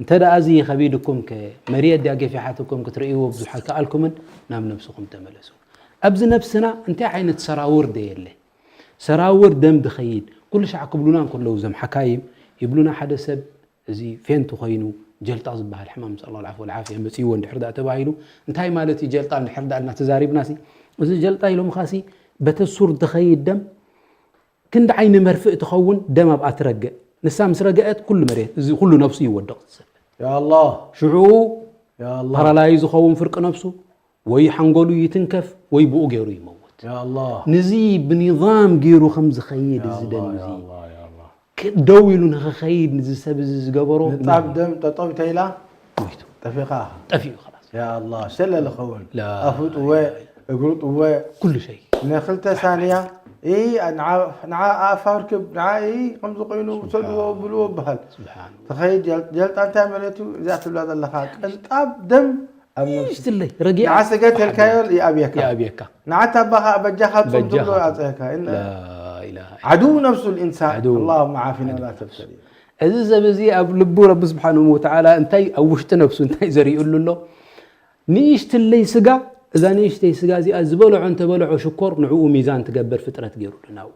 እንተ ደኣ እዚ ከቢድኩም ከ፣ መሬት ድያ ገፊሓትኩም ክትርእይዎ ብዙሕ ኣይከኣልኩምን፣ ናብ ነብስኹም ተመለሱ። ኣብዚ ነብስና እንታይ ዓይነት ሰራውር ደየለ? ሰራውር ደም ድኸይድ፣ ኩሉ ሻዕ ክብሉና እንከለዉ እዞም ሓካይም፣ ይብሉና ሓደ ሰብ እዚ ፌንት ኮይኑ፣ ጀልጣ ዝበሃል ሕማም፣ ነስኣሉላህ ልዓፍወ ወልዓፍያ፣ መጺእዎ እንድሕር ደኣ ተባሂሉ፣ እንታይ ማለት እዩ ጀልጣ እንድሕር ደኣ ኢልና ተዛሪብናሲ፣ እዚ ጀልጣ ኢሎምኻሲ፣ በተ ሱር ድኸይድ ደም፣ ክንዲ ዓይኒ መርፍእ ትኸውን ደም ኣብኣ ትረግእ። ንሳ ምስ ረግአት ኩሉ መሬት፣ እዚ ኩሉ ነብሱ ይወድቕ ዝሰብእ። ያ ኣላህ። ሽዑ ያ ኣላህ። ፓራላይዝ ዝኸውን ፍርቂ ነብሱ፣ ወይ ሓንጎሉ ይትንከፍ፣ ወይ ብኡ ገይሩ ይመውት። ያ ኣላህ። ንዚ ብኒዛም ገይሩ ከም ዝኸይድ ያ እዚ ኣላህ፣ ደም ያ እዚ ኣላህ፣ ያ ኣላህ። ክ-፣ ደው ኢሉ ንኽኸይድ ንዚ ሰብ እዚ ዝገበሮ ንጣብ መን እዩ? ደም ጠጠው ተይላ ሞይቱ። ጠፊኻ። ጠፊኡ ኸላስ። ያ ኣላህ፣ ሸለል ኸውን። ላ ኣፉ ጥወ፣ ኢላሃ ኢላ። እግሩ ጥወ። ኩሉ ሸይ። ንኽልተ ሳንያ፣ ኢ፣ ንዓ፣ ንዓ ኣፋ ርክብ፣ ንዓ፣ ኢ፣ ከምዚ ኮይኑ፣ ውሰድዎ፣ ስብሓን-፣ ብልዎ በሃል። ስብሓን-፣ ትኸይድ ጀል-፣ ጀልጣ እንታይ መለቱ? እዚኣ ትብላ ዘለኻ ቅንጣብ ደም ኣብ ነብሲ። ይሽትለይ፣ ረጊኣ። ንዓ ስገድ ተልካዮ ይኣብየካ። ይኣብየካ። ንዓ ታባኻ በጃኻ ጾም በጃኻ ትብሎ ጾም። ኣጽየካ። እነ ላ ኢላሃ ኢላ። ዓድው ነብሱ ልኢንሳን። ዓድው። ኣላሁመ ዓፊና ዓድው ላ ነብሱ። ተብተሊ። እዚ ሰብ እዚ ኣብ ልቡ ረቢ ስብሓንሁ ወተዓላ እንታይ ኣብ ውሽጢ ነብሱ እንታይ ዘሪኡሉ ኣሎ? ንእሽትለይ ስጋ፣ እዛ ንእሽተይ ስጋ እዚኣ ዝበልዖ እንተበልዖ ሽኮር ንዕኡ ሚዛን ትገብር ፍጥረት ገይሩሉ ናብኡ።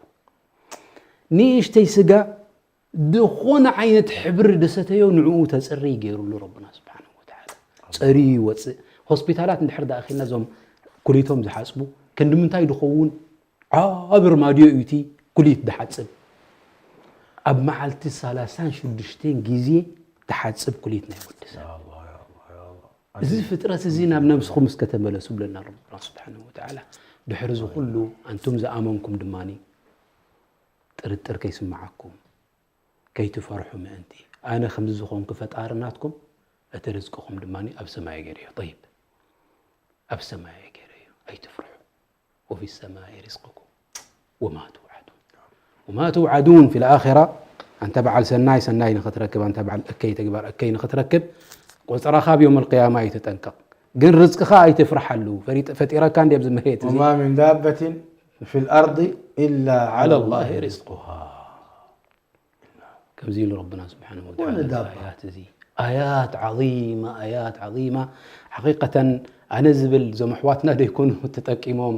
ንእሽተይ ስጋ ዝኾነ ዓይነት ሕብሪ ድሰተዮ ንዕኡ ተጽሪ ገይሩሉ ረብና ስብሓንሁ ወተዓላ። ጸርዩ ይወጽእ። ሆስፒታላት እንድሕር ደኣ ኺድና እዞም ኩሊቶም ዝሓጽቡ ክንዲ ምንታይ ድኸውን ዓቢ ኣርማድዮ እዩ እቲ ኩሊት ድሓጽብ። ኣብ መዓልቲ ሰላሳን ሽዱሽተን ግዜ ድሓጽብ ኩሊት ናይ ወዲ ሰብ። ያ ኣላህ፣ ያ ኣላህ፣ ያ ኣላህ። እዚ ፍጥረት እዚ ናብ ነብስኹም እስከ ተመለሱ ብለና ረብና ስብሓንሁ ወተዓላ። ድሕሪ እዚ ኩሉ ኣንቱም ዝኣመንኩም ድማኒ ጥርጥር ከይስምዓኩም፣ ከይትፈርሑ ምእንቲ፣ ኣነ ከምዚ ዝኾንኩ ፈጣሪ ናትኩም፣ እቲ ርዝቅኹም ድማ ኣብ ሰማይ ገይረዮ። ጠይብ፣ ኣብ ሰማይ ገይረዮ፣ ኣይትፍርሑ። ወፊ ሰማኢ ሪዝቅኩም ወማ ትውዓዱን። ወማ ትውዓዱን ፊል ኣኺራ፣ ኣንተ በዓል ሰናይ፣ ሰናይ ንኽትረክብ፣ ኣንተ በዓል እከይ ተግባር፣ እከይ ንኽትረክብ፣ ቆጸራኻ ኣብ የውመል ቅያማ እዩ፣ ተጠንቀቕ። ግን ርዝቅኻ ኣይትፍርሓሉ። ፈሪጥ-፣ ፈጢረካ እንዲ ኣብዚ መሬት እዚ። ወማ ሚን ዳበትን ፊል ኣርዲ ኢላ ዓላ ላሂ ሪዝቁሃ። ከምዚ ኢሉ ረብና ስብሓነሁ ወተዓላ ኮነ እዚ ዳባ። ኣያት እዚ ኣያት ዓዚማ ኣያት ዓዚማ። ሓቂቀተን ኣነ ዝብል እዞም ኣሕዋትና ደይኮኑ ተጠቂሞም።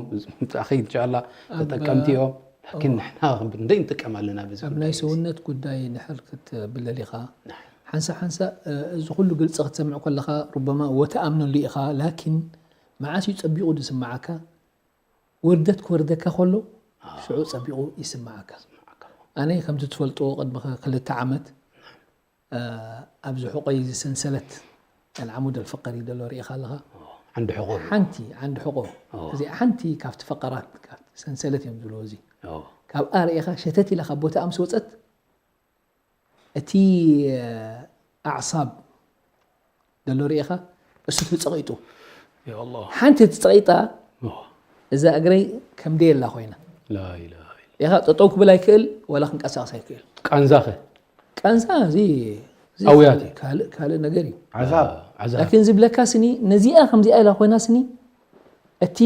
ኣኺ እንሻላ ተጠቀምቲ እዮም። ላኪን ንሕና ክንደይ ንጥቀም ኣለና በዚ ኣብ ጉዳይ ናይ እዚ። ሰውነት ጉዳይ ድሕር ክትብል ደሊኻ ሓንሳ ሓንሳ እዚ ኩሉ ግልፂ ክትሰምዕ ከለኻ ሩበማ ወተኣምነሉ ኢኻ። ላኪን መዓስ እዩ ፀቢቑ ዝስምዓካ? ውርደት ክወርደካ ከሎ ሽዑ ፀቢቑ ይስምዓካ። ኣነ ከምቲ ትፈልጥዎ ቅድሚ ክልተ ዓመት ኣብዚ ሕቆይ እዚ ሰንሰለት ኣልዓሙድ ኣልፈቀሪ ዘሎ ርኢኻ ኣለኻ። ዓንዲ ሕቆ ሓንቲ ዓንዲ ሕቆ እዚኣ ሓንቲ ካብቲ ፈቀራት ሰንሰለት እዮም ዝብልዎ። እዚ ካብኣ ርኢኻ ሸተት ኢላ ካብ ቦታኣ ምስ ወፀት እቲ ኣዕሳብ ዘሎ ርኢኻ እሱ ተፀቒጡ ሓንቲ ተፀቒጣ እዛ እግረይ ከም ደየላ ኮይና ኢኻ ጠጠው ክብል ኣይክእል ወላ ክንቀሳቀስ ኣይክእል። ቃንዛኸ ቃንዛ እዚ ኣውያት ካልእ ነገር እዩ። ዓዛብ ዓዛብ ላኪን ዝብለካ ስኒ ነዚኣ ከምዚኣ ኢላ ኮይና ስኒ እቲ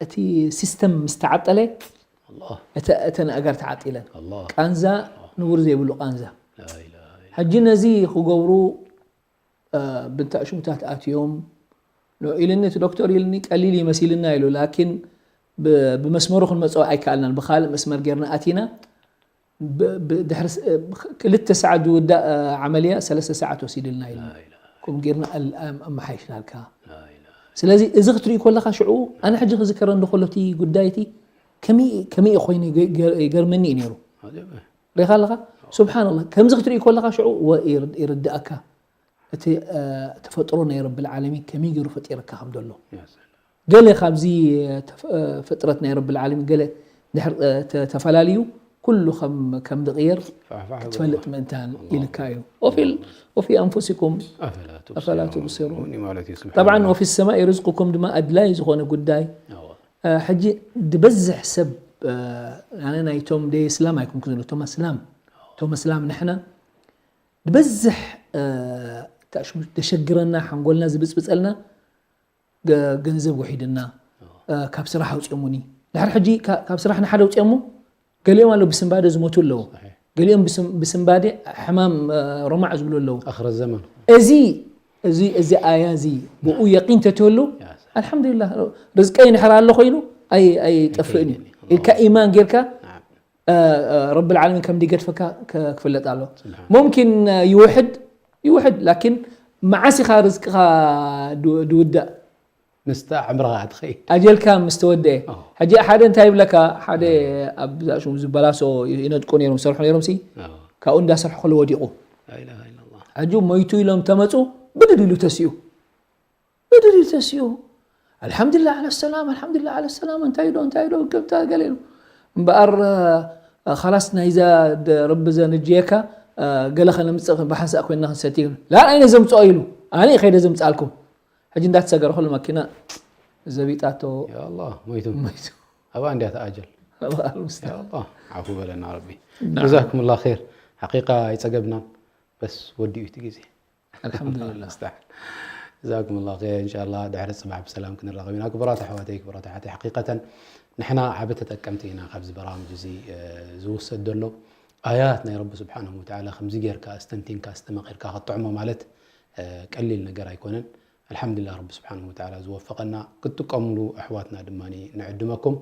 እቲ ሲስተም ምስ ተዓጠለ እተን ኣእጋር ተዓጢለን ቃንዛ ንቡር ዘይብሉ ቃንዛ። ሕጂ ነዚ ክገብሩ ብንታእሽሙታት ኣትዮም ኢልኒ እቲ ዶክተር ኢልኒ ቀሊል ይመሲልና ኢሉ ላኪን ብመስመሩ ክንመፅኦ ኣይከኣልናን ብካልእ መስመር ጌርና ኣቲና ድሕሪ ክልተ ሰዓት ዝውዳእ ዓመልያ ሰለስተ ሰዓት ወሲድልና ኢልና ከምኡ ጌርና ኣመሓይሽናልካ። ስለዚ እዚ ክትርኢ ከለካ ሽዑ ኣነ ሕጂ ክዝከረኒ ከሎ እቲ ጉዳይ እቲ ከመይ ኮይኑ ይገርመኒ እዩ ነይሩ። ሪኢኻ ኣለኻ ስብሓንላ ከምዚ ክትርኢ ከለካ ሽዑ ይርድኣካ እቲ ተፈጥሮ ናይ ረብል ዓለሚን ከመይ ገይሩ ፈጢርካ ከም ዘሎ ገለ ካብዚ ፍጥረት ናይ ረብል ዓለሚን ገለ ድሕር ተፈላልዩ ኩሉ ከም ድቕየር ክትፈልጥ ምእንታን ኢልካ እዩ። ወፊ ኣንፉሲኩም ኣፈላ ትብሲሩን ጠብዓን ወፊ ሰማኢ ርዝቁኩም ድማ ኣድላይ ዝኾነ ጉዳይ ሕጂ ድበዝሕ ሰብ ኣነ ናይቶም ደይ እስላም ኣይኮንኩ ዝብሎ እቶም ኣስላም እቶም ኣስላም ንሕና ድበዝሕ ተሸግረና ሓንጎልና ዝብፅብፀልና ገንዘብ ውሒድና ካብ ስራሕ ኣውፅኦሙኒ ድሕሪ ሕጂ ካብ ስራሕ ንሓደ ኣውፅኦሞ ገሊኦም ኣለዉ ብስንባደ ዝሞቱ ኣለዉ ገሊኦም ብስንባደ ሕማም ሮማዕ ዝብሉ ኣለዉ ኣኽረት ዘመን እዚ እዚ እዚ ኣያ እዚ ብኡ የቂን ተትህሉ ኣልሓምዱሊላህ ርዝቀይ ንሕር ኣሎ ኮይኑ ኣይጠፍእን እዩ ኢልካ ኢማን ጌርካ ረብል ዓለሚን ከም ዲገድፈካ ክፍለጥ ኣሎ ሙምኪን ይውሕድ ይውሕድ ላኪን መዓስ ኢኻ ርዝቅኻ ድውዳእ ምስቲ ኣዕምርኻ ትኸይድ ኣጀልካ ምስ ተወደአ ሕጂ ሓደ እንታይ ይብለካ ሓደ ኣብዛ ሽሙ ዝበላሶ ይነጥቁ ነይሮም ዝሰርሑ ነይሮም ሲ ካብኡ እንዳሰርሑ ከሎ ወዲቑ ሕጂ ሞይቱ ኢሎም ተመፁ ብድድ ኢሉ ተሲኡ ብድድ ኢሉ ተሲኡ ኣልሓምዱላ ዓለ ሰላም ኣልሓምዱላ ዓለ ሰላም እንታይ ዶ እንታይ ዶ ገምታ ገለ ኢሉ እምበኣር ኻላስ ናይዛ ረቢ ዘንጅየካ ገለ ከነምፅእ ብሓንሳእ ኮይንና ክንሰቲ ላ ኣነ ዘምፅኦ ኢሉ ኣነ ከይደ ዘምፅኣልኩም ሕጂ እንዳተሰገረ ከሎ መኪና ዘቢጣቶ ሞይቱ ሞይቱ ኣብኣ እንድያ ተኣጀል በኣል ምስታ ዓፉ በለና ረቢ ጀዛኩም ላ ር ሓቂቃ ኣይፀገብናን በስ ወዲኡ እቲ ግዜ ኣልሓምዱሊላ ጀዛኩም ላ ር እንሻላ ድሕሪ ፅባሕ ብሰላም ክንራኸብ ኢና ክቡራት ኣሕዋተይ ክቡራት ኣሕዋተይ ሓቂቀተን ንሕና ዓቢ ተጠቀምቲ ኢና ካብዚ በራምጅ እዚ ዝውሰድ ዘሎ ኣያት ናይ ረቢ ስብሓንሁ ወተዓላ ከምዚ ጌርካ ኣስተንቲንካ ኣስተመቒርካ ክትጥዕሞ ማለት ቀሊል ነገር ኣይኮነን ኣልሓምዱሊላህ ረቢ ስብሓንሁ ወተዓላ ዝወፈቐና ክትጥቀምሉ ኣሕዋትና ድማ ንዕድመኩም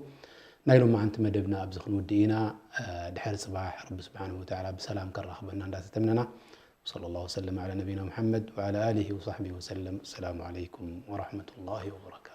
ናይ ሎማዓንቲ መደብና ኣብዚ ክንውድእ ኢና ድሕሪ ፅባሕ ረቢ ስብሓንሁ ወተዓላ ብሰላም ከራኽበና እንዳተተምነና وصلى الله وسلم على نبينا محمد وعلى آله وصحبه وسلم السلام عليكم ورحمة الله وبركاته